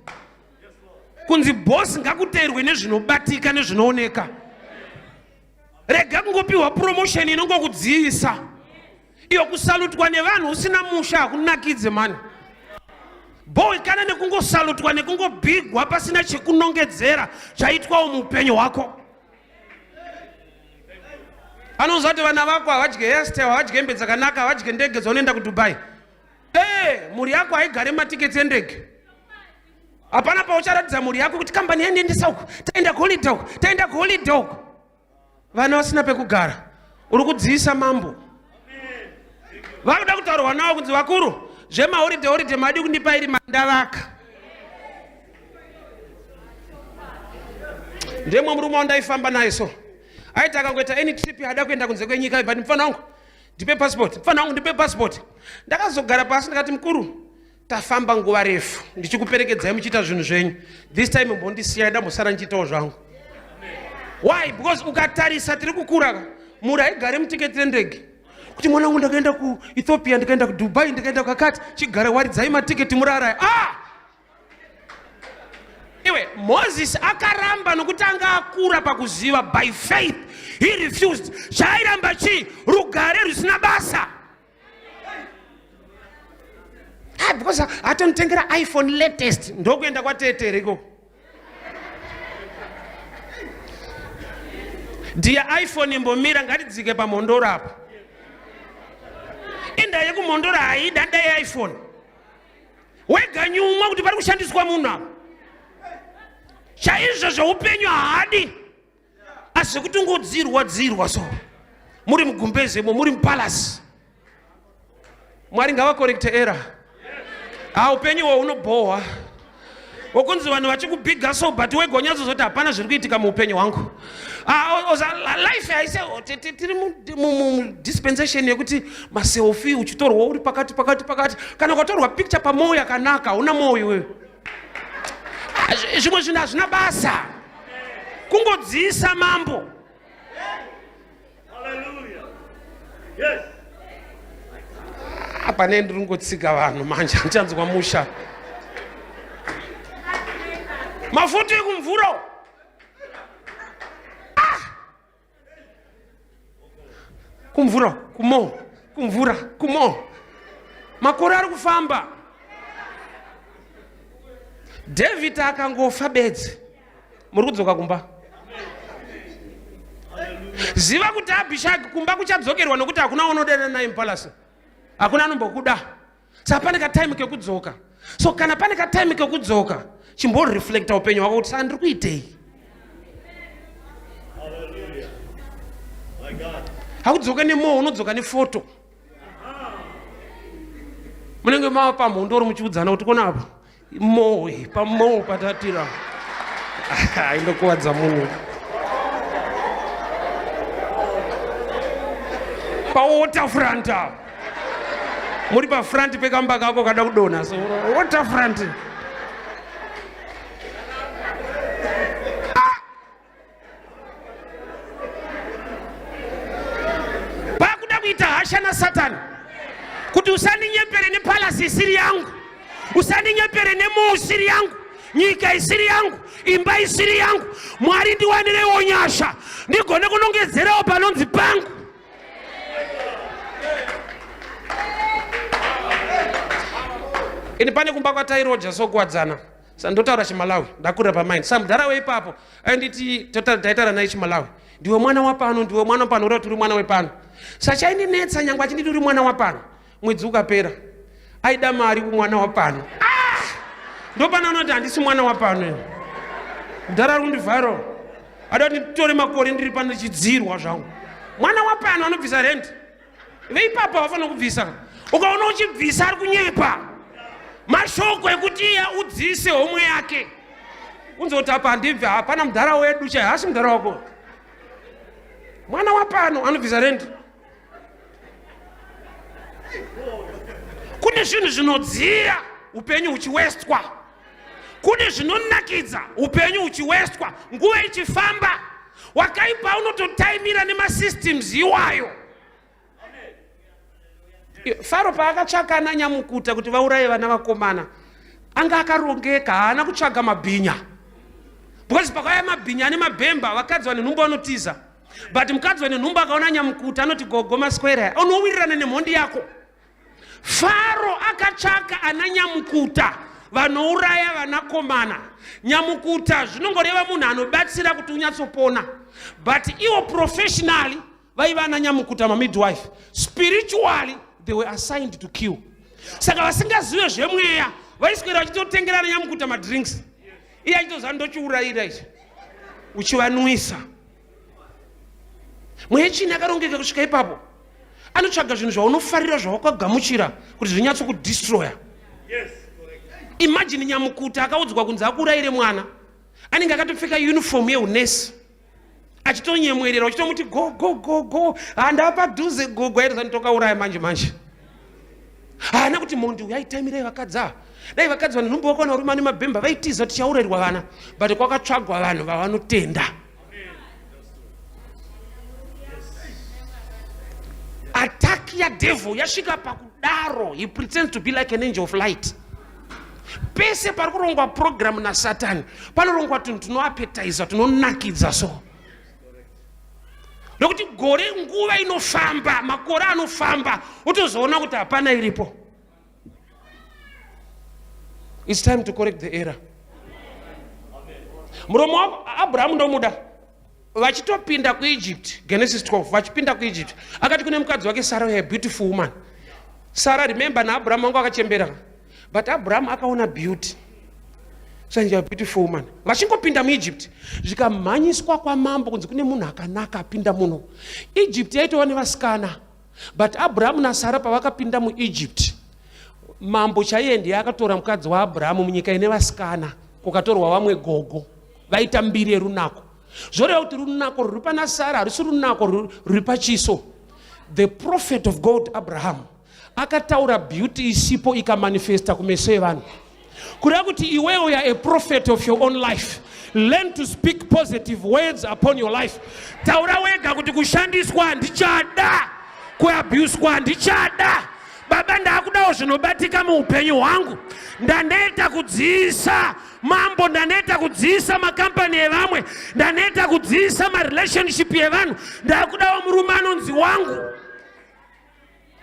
Kunzi boss ngakuteerwe nezvinobatika nezvinooneka. Rega kungopiwa promotion inongokudziisa. Iyo kusalutwa nevanhu usina musha hakunakidze mani. Boy kana nekungosalutwa nekungobhigwa pasina chekunongedzera chaitwawo muupenyu hwako. Anoziva kuti vana vako havadye hairstyle, havadye hembe dzakanaka, havadye ndege dzaunoenda kuDubai. Ee, mhuri yako haigare matiketsi endege. Hapana paucharatidza mhuri yako kuti kambani yandiendesa uku, taenda kuholiday uku, taenda kuholiday uku. Vana vasina pekugara, uri kudziisa mambo. Vakuda kutaurwa navo kunzi vakuru, zvemaholiday holiday madi kundipa iri mandavaka. Ndemwe murume wandaifamba naye so aiti akangoita any trip yaada kuenda kunze kwenyika, but mufana wangu ndipe passport, mufana wangu ndipe passport. Ndakazogara pasi ndikati mukuru, tafamba nguva refu ndichikuperekedzai muchiita zvinhu zvenyu, this time mbondisiyai ndambosara ndichiitawo zvangu. Why? Because ukatarisa tiri kukura, mhuri haigare mutiketi rendege kuti mwana wangu ndakaenda kuEthiopia, ndikaenda kuDubai, ndikaenda kwakati, chigare waridzai matiketi murarai. Ah! Iwe Moses akaramba nokuti anga akura pakuziva. By faith he refused. Chaairamba chii? Rugare rusina basa. Ah, because atonitengera iPhone latest, ndokuenda kwatetere ikoko. Ndiya iPhone imbomira, ngatidzike pamhondoro apa. Inda yekumhondoro haida dai iPhone. Wega nyumwa kuti pari kushandiswa munhu apa. Chaizvo zveupenyu haadi, asi zvekuti ungodzirwa dzirwa so muri mugumbezemo, muri mupalasi. Mwari ngavakorekte era. Ha, upenyu ihwo hunobhohwa wokunzi vanhu vachikubhiga so, but wega unyatsozoti hapana zviri kuitika muupenyu hwangu. Life haise tiri mudispensation yekuti maselfie uchitorwa uri pakati pakati pakati. Kana ukatorwa picture pamwoyo yakanaka, hauna mwoyo iwewe. Zvimwe zvinhu hazvina basa, kungodziisa mambo. Pane ndiri kungotsika vanhu manje, handichanzwa musha. Mafuta ekumvura. Ah! Kumvura, kumo, kumvura, kumo. Makore ari kufamba. David akangofa bedzi. Muri kudzoka kumba. Ziva kuti Abishag kumba kuchadzokerwa nokuti hakuna unodana naye mupalasi. Hakuna anombokuda. Saka pane katime kekudzoka. So kana pane katime kekudzoka, chimboreflecta upenyu hwako kuti saka ndiri kuitei? Hakudzoke nemoyo, unodzoka nefoto. Munenge mava pamhondoro muchiudzana kuti kona apa mowe pamowo patatira aindokuwadza munhu pawaterfront apa muri pafront pekamba kako kada kudonha so waterfront pakuda kuita hasha nasatani kuti usandinyepere nepalasi isiri yangu usandinyepere nemoo isiri yangu nyika isiri yangu imba isiri yangu mwari ndiwanirewo nyasha ndigone kunongedzerawo panonzi pangu ini pane kumba kwatairoja sokuwadzana sandotaura chimalawi ndakurira pamind sa mudhara weipapo ainditi taitaura naye chimalawi ndiwe mwana wapano ndiwe mwana wapano uri turi mwana wepano sachaindinetsa nyangwe achinditi uri mwana wapano mwedzi ukapera aida mari kumwana wapano ah! ndopano anoti handisi mwana wapano mudhara ari kundivhairo ada kuti nditore makore ndiri pano ndichidzirwa zvangu mwana wapano anobvisa rent veipapo havafanira kubvisa ukaona uchibvisa ari kunyepa mashoko ekuti iye udzise homwe yake unzi kuti apa handibve hapana mudhara wedu chai hasi mudhara wako mwana wapano anobvisa rendi kune zvinhu zvinodziya upenyu huchiwestwa kune zvinonakidza upenyu huchiwestwa nguva ichifamba wakaipa unototaimira nemasystems iwayo faro paakatsvaka ana nyamukuta kuti vauraye vana vakomana anga akarongeka haana kutsvaga mabhinya because pakauya mabhinya ane mabhemba vakadzi vane nhumbu vanotiza but mukadzi vane nhumbu akaona nyamukuta anoti gogo maswera unowirirana nemhondi yako Faro akatsvaka ana nyamukuta vanouraya vanakomana. Nyamukuta zvinongoreva munhu anobatsira kuti unyatsopona, but iwo professionally vaiva ana nyamukuta mamidwife, spiritually they were assigned to kill. Saka vasingazive zvemweya vaiswera vachitotengera ana nyamukuta madrinks, iye achitoziva ndochiurayira ichi, uchivanwisa. Mweya chini akarongeka kusvika ipapo. Anotsvaga zvinhu zvaunofarira zvawakagamuchira kuti zvinyatso kudestroya. Yes, imagine nyamukuta akaudzwa kunzi akuurayire mwana anenge akatopfeka uniform yeunesi achitonyemwerera uchitomuti go go go go handapadhuze gogo aitoza nditokauraya manje manje haana kuti mhondi uyu aitaimirai vakadzi ava dai vakadzi vanhu nhumbu vakaona varume ane mabhemba vaitiza tichaurairwa vana but kwakatsvagwa vanhu vavanotenda Attack ya devil yasvika pakudaro, he pretends to be like an angel of light. Pese pari kurongwa program naSatani panorongwa tunhu tunoapetiza tunonakidza so nokuti gore nguva inofamba makore anofamba wotozoona kuti hapana iripo. It's time to correct the error. Muromo waAbrahamu ndomuda. Vachitopinda kuEgypt, Genesis 12, vachipinda kuEgypt, akati kune mukadzi wake Sarah, a beautiful woman. Sarah, remember naAbrahamu wangu akachembera. But Abraham akaona beauty. So a beautiful woman. Vachingopinda muEgypt, zvikamhanyiswa kwamambo kunzi kune munhu akanaka apinda muno. Egypt yaitova nevasikana. But Abrahamu naSara pavakapinda muEgypt, mambo chaiye ndiye akatora mukadzi waAbrahamu munyika ine vasikana, kukatorwa vamwe gogo vaita mbiri yerunako. Zvoreva kuti runako rwuri pana Sara harusi runako rwuri pachiso. The prophet of God Abraham akataura beauty isipo ikamanifesta kumeso evanhu. Kureva kuti iwewe you are a prophet of your own life. Learn to speak positive words upon your life. Taura wega kuti kushandiswa handichada, kuabuswa handichada. Baba ndakudawo zvinobatika muupenyu hwangu. Ndaneta kudziisa. Mambo, ndaneta kudziisa makampani evamwe, ndaneta kudziisa marelationship yevanhu, ndakudawo murume anonzi wangu.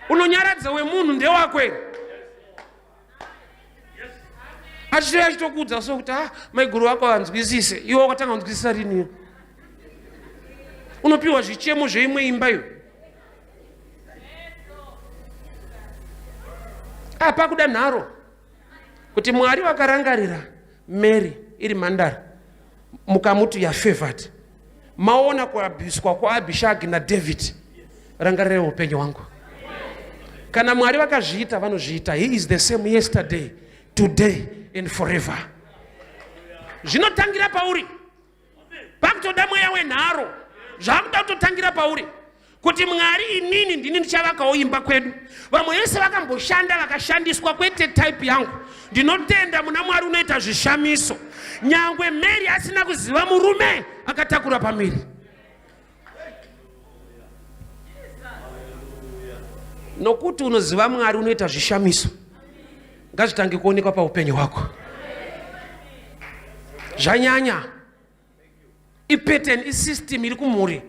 Unonyaradza wemunhu ndewakwe achitouya achitokuudza so kuti ah, maiguru vako vanzwisise. Iwe wakatanga kunzwisisa rini? Unopiwa zvichemo zveimwe imba iyo. Ah, pakuda nharo kuti Mwari vakarangarira Mary iri mhandara mukamuti yafavored. Maona kuabhiswa kwaAbhishagi naDavid, rangarirai upenyu hwangu. Kana Mwari vakazviita, vanozviita. He is the same yesterday, today and forever. Zvinotangira pauri. Pakutoda mweya wenharo, zvakuda kutotangira pauri kuti Mwari, inini ndini ndichavakawo imba kwedu. Vamwe vese vakamboshanda vakashandiswa, kwete type yangu. Ndinotenda muna Mwari unoita zvishamiso. Nyangwe Mary asina kuziva murume, akatakura pamiri. Nokuti unoziva Mwari unoita zvishamiso, ngazvitange kuonekwa paupenyu hwako. Zvanyanya ipattern, isystem iri kumhuri.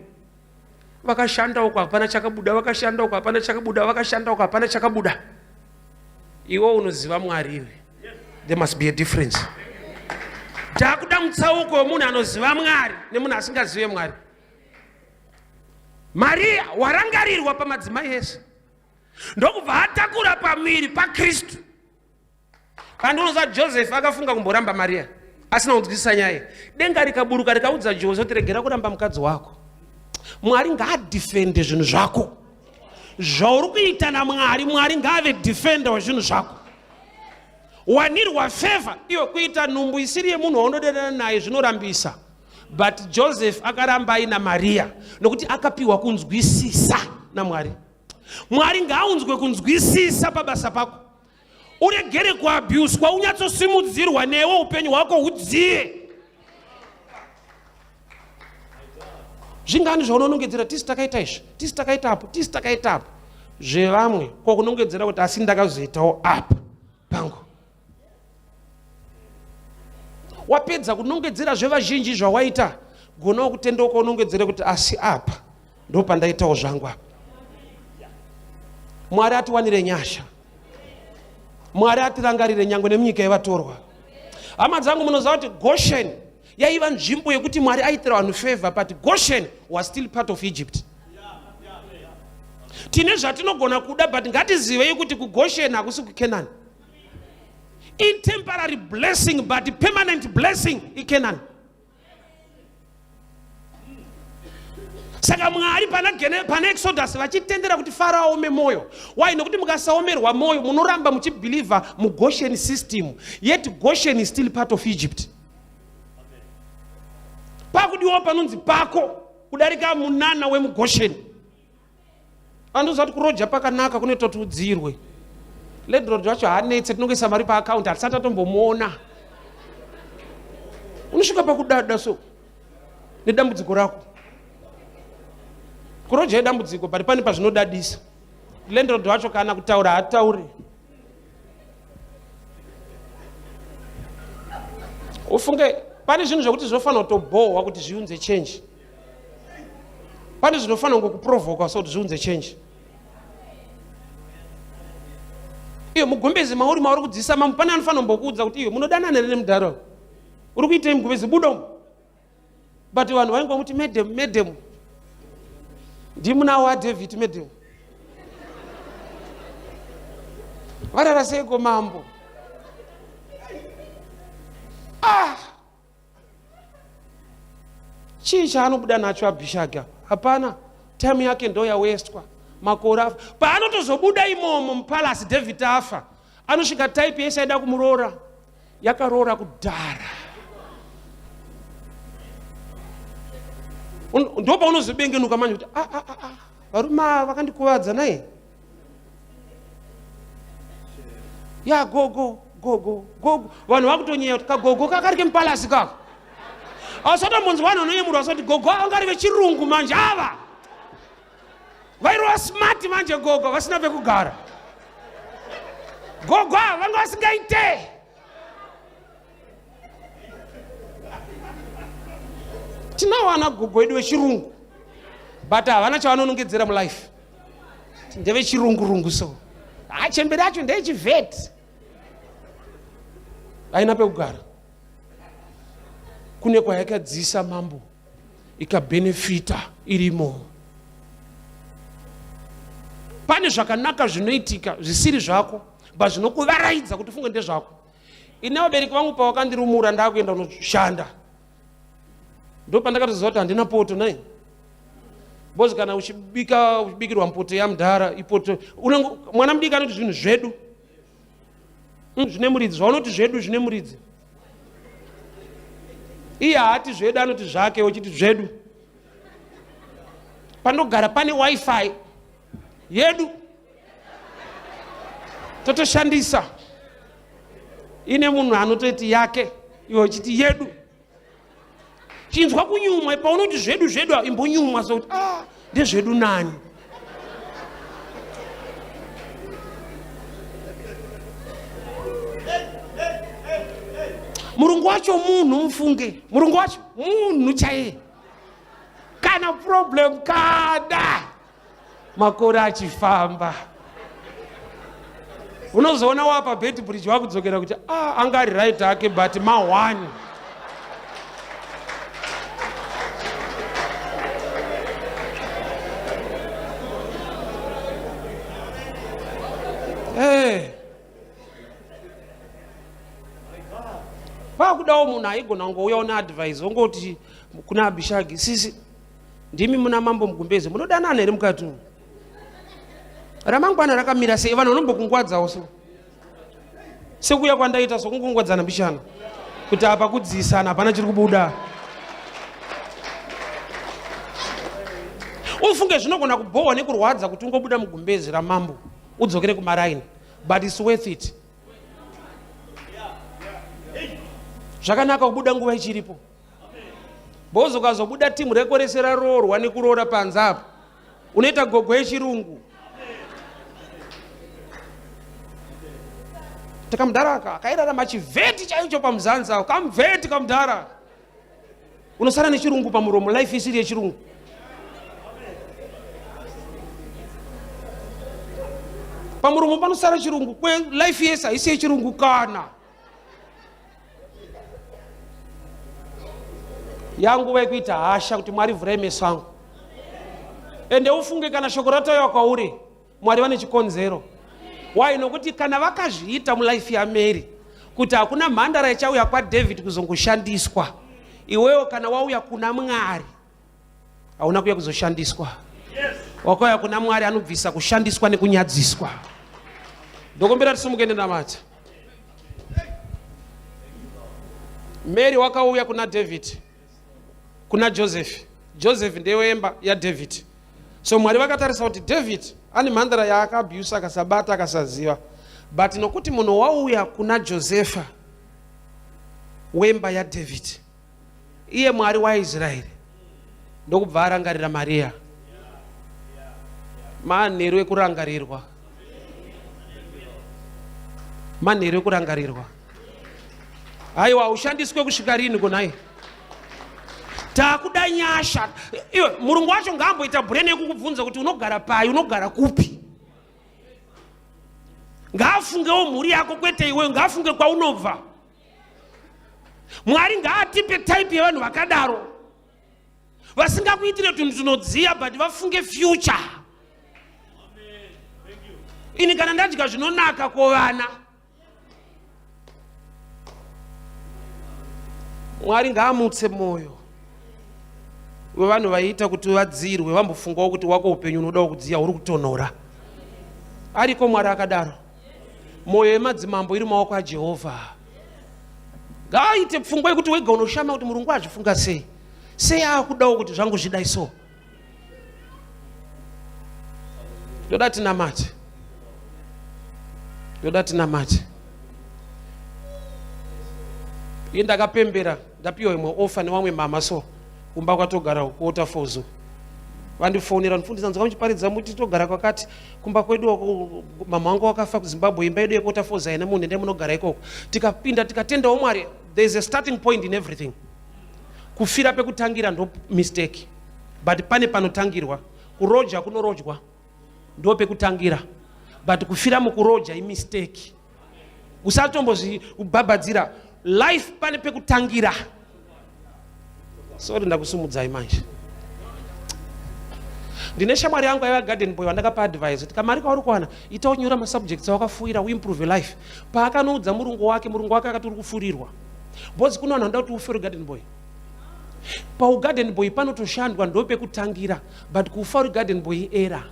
Vakashanda uko, hapana chakabuda. Vakashanda uko, hapana chakabuda. Vakashanda uko, hapana chakabuda. Iwe unoziva Mwari iwe, there must be a difference. Takuda mutsauko wemunhu anoziva Mwari nemunhu asingazive Mwari. Mariya warangarirwa pamadzimai ese, ndokubva atakura pamiri paKristu. Pandinoza Joseph akafunga kumboramba Mariya asina kunzwisisa nyaya. Denga rikaburuka rikaudza Jose kuti regera kuramba mukadzi wako. Mwari ngaadhifende zvinhu zvako zvauri kuita naMwari. Mwari ngaave dhifenda wezvinhu zvako. Wanirwa favor iyo. Kuita nhumbu isiri yemunhu waunodanana naye zvinorambisa, but Joseph akaramba aina Mariya nokuti akapiwa kunzwisisa naMwari. Mwari ngaaunzwe kunzwisisa pabasa pako, uregere kuabhuswa, unyatsosimudzirwa newe, upenyu hwako hudziye. Zvingani zvaunonongedzera, tisi takaita izvi, tisi takaita apo, tisi takaita apo, zvevamwe, ko kunongedzera kuti asi ndakazoitawo apa pangu. Wapedza kunongedzera zvevazhinji zvawaita, gonawo kutendeuka unongedzere kuti asi apa ndo pandaitawo zvangu apa. Mwari atiwanire nyasha, Mwari atirangarire nyangwe nemunyika yevatorwa. Hama dzangu, munoziva kuti Goshen yaiva nzvimbo yekuti Mwari aitira vanhu favor, but Goshen was still part of Egypt. Tine zvatinogona kuda, but ngatizivei kuti kuGoshen hakusi kuCanaan. Intemporary blessing, but permanent blessing iCanaan. Saka Mwari pana Exodus vachitendera kuti Farao aome mwoyo. Why? Nokuti mukasaomerwa mwoyo munoramba muchibhilivha muGoshen system, yet Goshen is still part of Egypt. Pakudiwawo panonzi pako kudarika munana wemuGoshen. Andoziva kuti kuroja pakanaka, kunoita kuti udzirwe. Landlord wacho haanetse, tinongoisa mari paakaunti, hatisati atombomuona. Unosvika pakudada so nedambudziko rako. Kuroja idambudziko, but pane pazvinodadisa. Landlord wacho kana kutaura haatauri. Ufunge pane zvinhu zvekuti zvinofanira kutobhohwa kuti zviunze change. Pane zvinofanira kungokuprovoka so kuti zviunze change. Iyo mugumbezi mauri mauri kudzisa mamu, pane anofanira kumbokuudza kuti iyo munodanana here nemudhara uri kuitei mugumbezi, buda umu. But vanhu vaingomuti madam, madam, ndimuna waDavid, madam, varara seiko mambo? Ah, chii chaanobuda nacho Abhishagi apa? Hapana. Time yake ndo yawestwa, makore afa. Paanotozobuda imomo mupalasi David afa, anosvika type yese aida kumuroora yakaroora kudhara. Ndo paunozobengenuka manje kuti ah, ah, ah, ah, varume ava vakandikuvadza naye ya gogo, gogo, gogo. Vanhu vakutonyeya kuti kagogo kakari kemupalasi kako. Asatombonzwa vanhu vanoyemurwa asati gogo anga ari vechirungu manje ava vairova smart manje, gogo vasina pekugara, gogo ava vanga vasingaite. Tinawo ana gogo edu vechirungu but havana chavanonongedzera mulife, ndevechirungurungu. So achemberi acho ndeyechivheti, haina pekugara. Kune kwayakadzisa mambo ikabhenefita irimo. Pane zvakanaka zvinoitika zvisiri zvako but zvinokuvaraidza kuti ufunge ndezvako. Ini vabereki vangu pavakandirumura ndakuenda kunoshanda, ndo pandakatoziva kuti handina poto nai, because kana uchibika uchibikirwa mupoto yamudhara ipoto unenge mwana mudiki anoti zvinhu zvedu zvine muridzi. Zvaunoti zvedu zvine muridzi, iye haati zvedu, anoti zvake. Uchiti zvedu, panogara pane wifi yedu totoshandisa, ine munhu anototi yake, iwe uchiti yedu. Chinzwa kunyumwa paunoti zvedu zvedu, imbonyumwa sokuti ah, ndezvedu nani? Murungu wacho munhu, mufunge, murungu wacho munhu chaiye, kana problem kana makore achifamba unozoona wapa Beitbridge wakudzokera kuti ah, anga ari right ake, but ma1 Hey. Pakudawo munhu aigona kungouyawo neadvice, ongoti kuna Abishagi, sisi, ndimi muna mambo mugumbezi, munodanana here mukati umu? Ramangwana rakamira sei? Vanhu vanombokungwadzawo so sekuuya kwandaita, sokungongwadzana mbishana kuti apa kudziisana hapana chiri kubuda. Ufunge zvinogona kubhohwa nekurwadza kuti ungobuda mugumbezi ramambo udzokere kumaraini, but it's worth it. Zvakanaka kubuda nguva ichiripo. Bhozi ukazobuda timu reko rese raroorwa nekuroora panze apo, unoita gogo yechirungu. Takamudhara aka akairarama chivheti chaicho pamuzanzi ako, kamuvheti kamudhara, unosara nechirungu pamuromo, life isiri yechirungu. Pamuromo panosara chirungu kwe life yese haisi yechirungu. Kana yanguva yekuita hasha kuti Mwari vhurai meso angu. Ende ufunge, kana shoko ratauya kwauri, Mwari vane chikonzero why, nokuti kana vakazviita mulife yaMary kuti hakuna mhandara ichauya kwaDavid kuzongoshandiswa, iwewo kana wauya kuna Mwari hauna kuuya kuzoshandiswa. Wakauya kuna Mwari anobvisa kushandiswa nekunyadziswa. Ndokumbira tisumuke nenamata. Mary wakauya kuna David, kuna Joseph. Joseph ndewemba yaDavid. So Mwari vakatarisa kuti David ane mhandara yaakaabhusa, akasabata, akasaziva, but nokuti munhu wauya kuna Josefa wemba yaDavid, iye Mwari waIsraeri ndokubva arangarira Mariya. Manheru ekurangarirwa, manheru ekurangarirwa. Haiwa, ushandiswe kusvika rini kunai? Takuda nyasha. Iwe murungu wacho ngaamboita brain yekukubvunza kuti unogara pai, unogara kupi. Ngaafungewo mhuri yako, kwete iweyo. Ngaafunge kwaunobva. Mwari ngaatipe type yevanhu vakadaro, vasingakuitire tunhu tunodziya, but vafunge future. Ini kana ndadya zvinonaka kovana, Mwari ngaamutse mwoyo wevanhu vaiita kuti vadzirwe, vambofungawo kuti wako upenyu unodawo kudziya, uri kutonhora. Ariko Mwari akadaro. Mwoyo yemadzimambo iri maoko aJehovha. Ngaaite pfungwa yekuti wega unoshama kuti murungu azvifunga sei, sei aakudawo kuti zvangu zvidai. So ndoda tinamate, ndoda tinamate. Iye ndakapembera ndapiwa imwe offer nevamwe mama. So kumba kwatogara kuWaterfalls, vandifonera, ndifundisa, nzwa muchiparidza muti togara kwakati kumba kwedu, mama wangu wakafa kuZimbabwe, imba yedu yekuWaterfalls haina munhu, endai munogara ikoko. Tikapinda, tikatendawo Mwari. There is a starting point in everything. Kufira pekutangira ndo mistake, but pane panotangirwa. Kuroja kunorojwa ndo pekutangira, but kufira mukuroja imistake. Usatombozvibhabhadzira life, pane pekutangira. Sorry, ndakusumudzai manje. Ndine shamwari yangu aiva garden boy wandakapa advice kuti kamari kauri kuwana ita unyora masubjects awakafuira, uimprove life. Paakanoudza murungu wake, murungu wake akati uri kufurirwa, because kuno vanhu vanoda kuti ufe uri garden boy. Paugarden boy panotoshandwa, ndo pekutangira, but kufa uri garden boy era.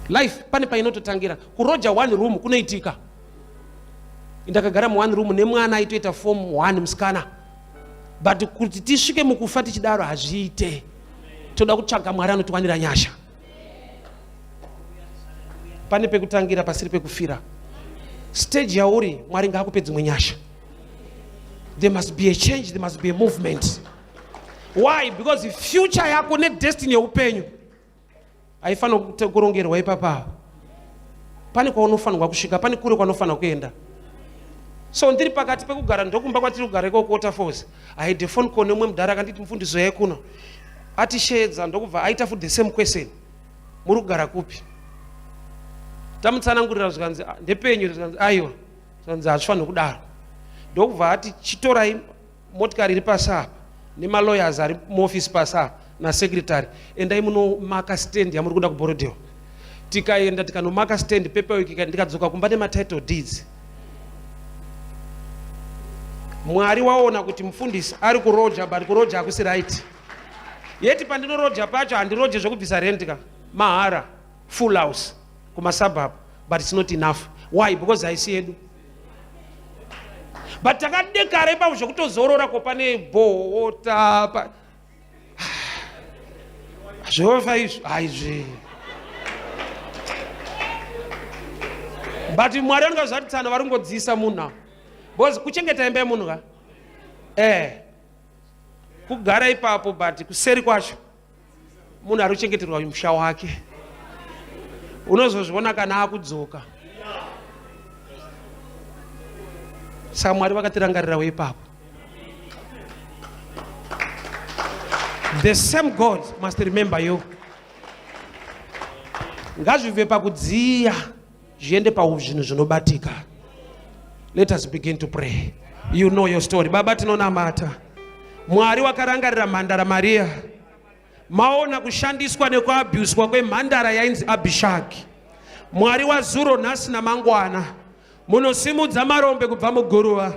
Life pane painototangira. Kuroja one room kunoitika. Ndakagara muone room nemwana aitoita form one, musikana, but kuti tisvike mukufa tichidaro hazviite. Toda kutsvaga Mwari anotiwanira nyasha. Pane pekutangira pasiri pekufira. Stage yauri, Mwari ngaakupe dzimwe nyasha. There must be a change, there must be a movement. Why? Because future yako nedestiny yeupenyu haifanira kurongerwa ipapa. Pane kwaunofanirwa kusvika, pane kure kwaunofanira kuenda. So ndiri pakati pekugara, ndokumba kwatiri kugara ikoko Waterfalls, I had a phone call nemumwe mudhara akanditi, "Mufundisi yaikuno." Atisheedza, ndokubva aita futi the same question, "Muri kugara kupi?" Tamutsanangurira, zvikanzi, "Ah, ndepenyu." Zvikanzi, "Aiwa." Zvikanzi, "Hazvifaniri kudaro." Ndokubva ati, "Chitorai motikari iri pasi apa nemalawyers ari muofisi pasi apa nasecretary, endai munomaka stand yamuri kuda kuBorrowdale." Tikaenda tikanomaka stand, paperwork, ndikadzoka kumba nematitle deeds. Mwari waona kuti mufundisi ari kuroja, but kuroja hakusi right. Yeti pandinoroja pacho handiroje zvekubvisa rent ka, mahara, full house kumasuburb, but it's not enough. Why? Because haisi yedu, but takadekara ipapo zvekutozorora. Ko pane bhota pa zvofa izvi aizvi, but Mwari vanonga zvati tsana vari kungodziisa munhu ava, because kuchengeta imba yemunhu ka, kugara ipapo, but kuseri kwacho munhu ari kuchengeterwa musha wake. Unozozviona kana akudzoka. Saka Mwari vakatirangarirawo ipapo. The same God must remember you. Ngazvibve pakudziya zviende pazvinhu zvinobatika. Let us begin to pray. You know your story. Baba, tinonamata. Mwari wakarangarira mhandara Mariya. Maona kushandiswa nekuabhuswa kwemhandara yainzi Abhishagi. Mwari wazuro, nhasi namangwana, munosimudza marombe kubva muguruva.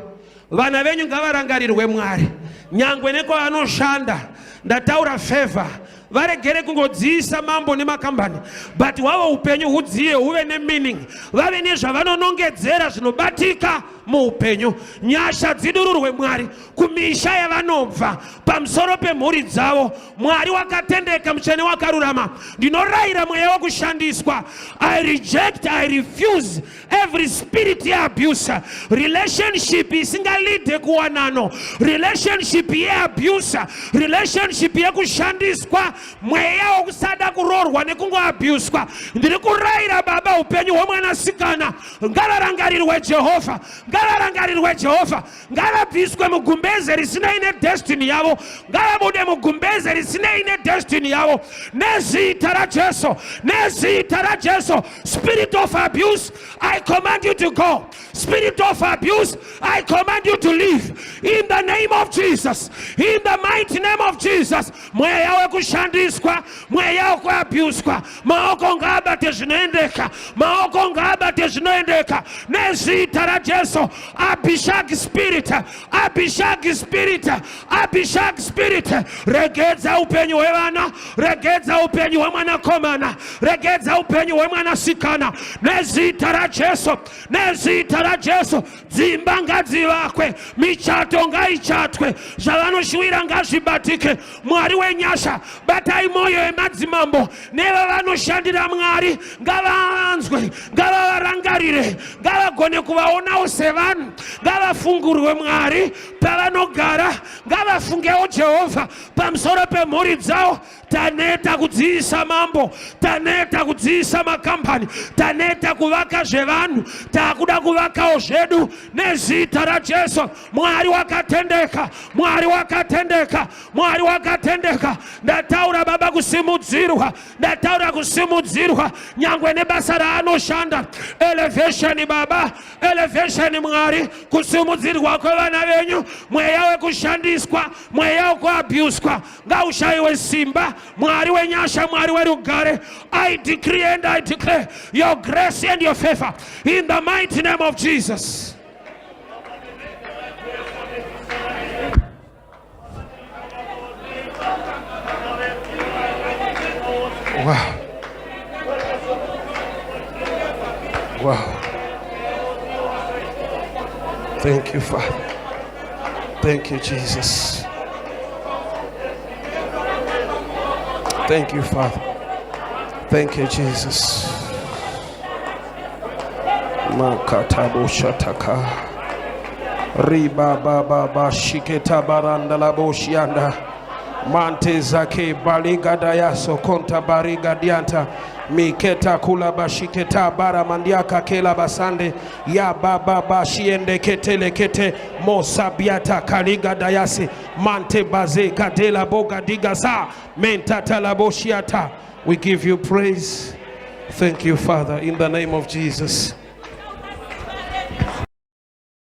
Vana venyu ngavarangarirwe, Mwari, nyangwe nekwavanoshanda. Ndataura favor. Varegere kungodziisa mambo nemakambani, but hwavo upenyu hudziye, huve nemeaning, vave nezvavanonongedzera zvinobatika muupenyu. Nyasha dzidururwe, Mwari, kumisha yavanobva, pamusoro pemhuri dzavo. Mwari wakatendeka, mutsvene, wakarurama, ndinorayira mweya wekushandiswa. I reject, I refuse every spirit yeabuse, relationship isingalide kuwanano, relationship yeabuse, relationship yekushandiswa, mweya wokusada kuroorwa nekungoabhuswa. Ndiri kurayira, Baba, upenyu hwemwanasikana ngavarangarirwe, Jehovha, ngavarangarirwe, Jehovha. Ngavabviswe mugumbeze risinei nedestiny yavo, ngavabude mugumbeze risinei nedestiny yavo, nezita raJesu, nezita raJesu. Spirit of abuse, I command you to go. Spirit of abuse, I command you to leave in the name of Jesus, in the mighty name of Jesus. Mweya wekushandiswa, mweya wekuabhuswa, maoko ngaabate zvinoendeka, maoko ngaabate zvinoendeka, nezita raJesu. Abishag spirit, Abishag spirit, Abishag spirit, regedza upenyu hwevana, regedza upenyu hwemwanakomana, regedza upenyu hwemwanasikana, nezita raJesu, nezita raJesu. Dzimba ngadzivakwe, michato ngaichatwe, zvavanoshuwira ngazvibatike. Mwari wenyasha, batai mwoyo yemadzimambo nevavanoshandira. Mwari ngavavanzwe, ngavavarangarire, ngavagone kuvaonawo sevanhu, ngavafungurwe. Mwari, pavanogara ngavafungewo Jehovha pamusoro pemhuri dzavo. Tarira. Taneta kudziisa mambo, taneta kudziisa makambani, taneta kuvaka zvevanhu, takuda kuvakawo zvedu nezita raJesu. Mwari wakatendeka, Mwari wakatendeka, Mwari wakatendeka. Ndataura baba kusimudzirwa, ndataura kusimudzirwa nyangwe nebasa raanoshanda. Elevation baba, elevation Mwari, kusimudzirwa kwevana venyu, mweya wekushandiswa, mweya wekuabuswa ngaushaiwe simba. Mwari wenyasha, Mwari werugare, I decree and I declare your grace and your favor in the mighty name of Jesus. Wow. Wow. Thank you, Father. Thank you, Jesus. Thank you, Father. Thank you, Jesus. Makatabo shataka. Riba baba bashiketa baranda la boshianda. Mante zake baliga dayaso konta bariga dianta. Miketa kula bashiketa bara mandiaka kela basande ya baba bashiende ketele kete mosabiata kaliga dayasi mante baze kadela boga diga sa mentata la boshiata. We give you praise. Thank you, Father, in the name of Jesus.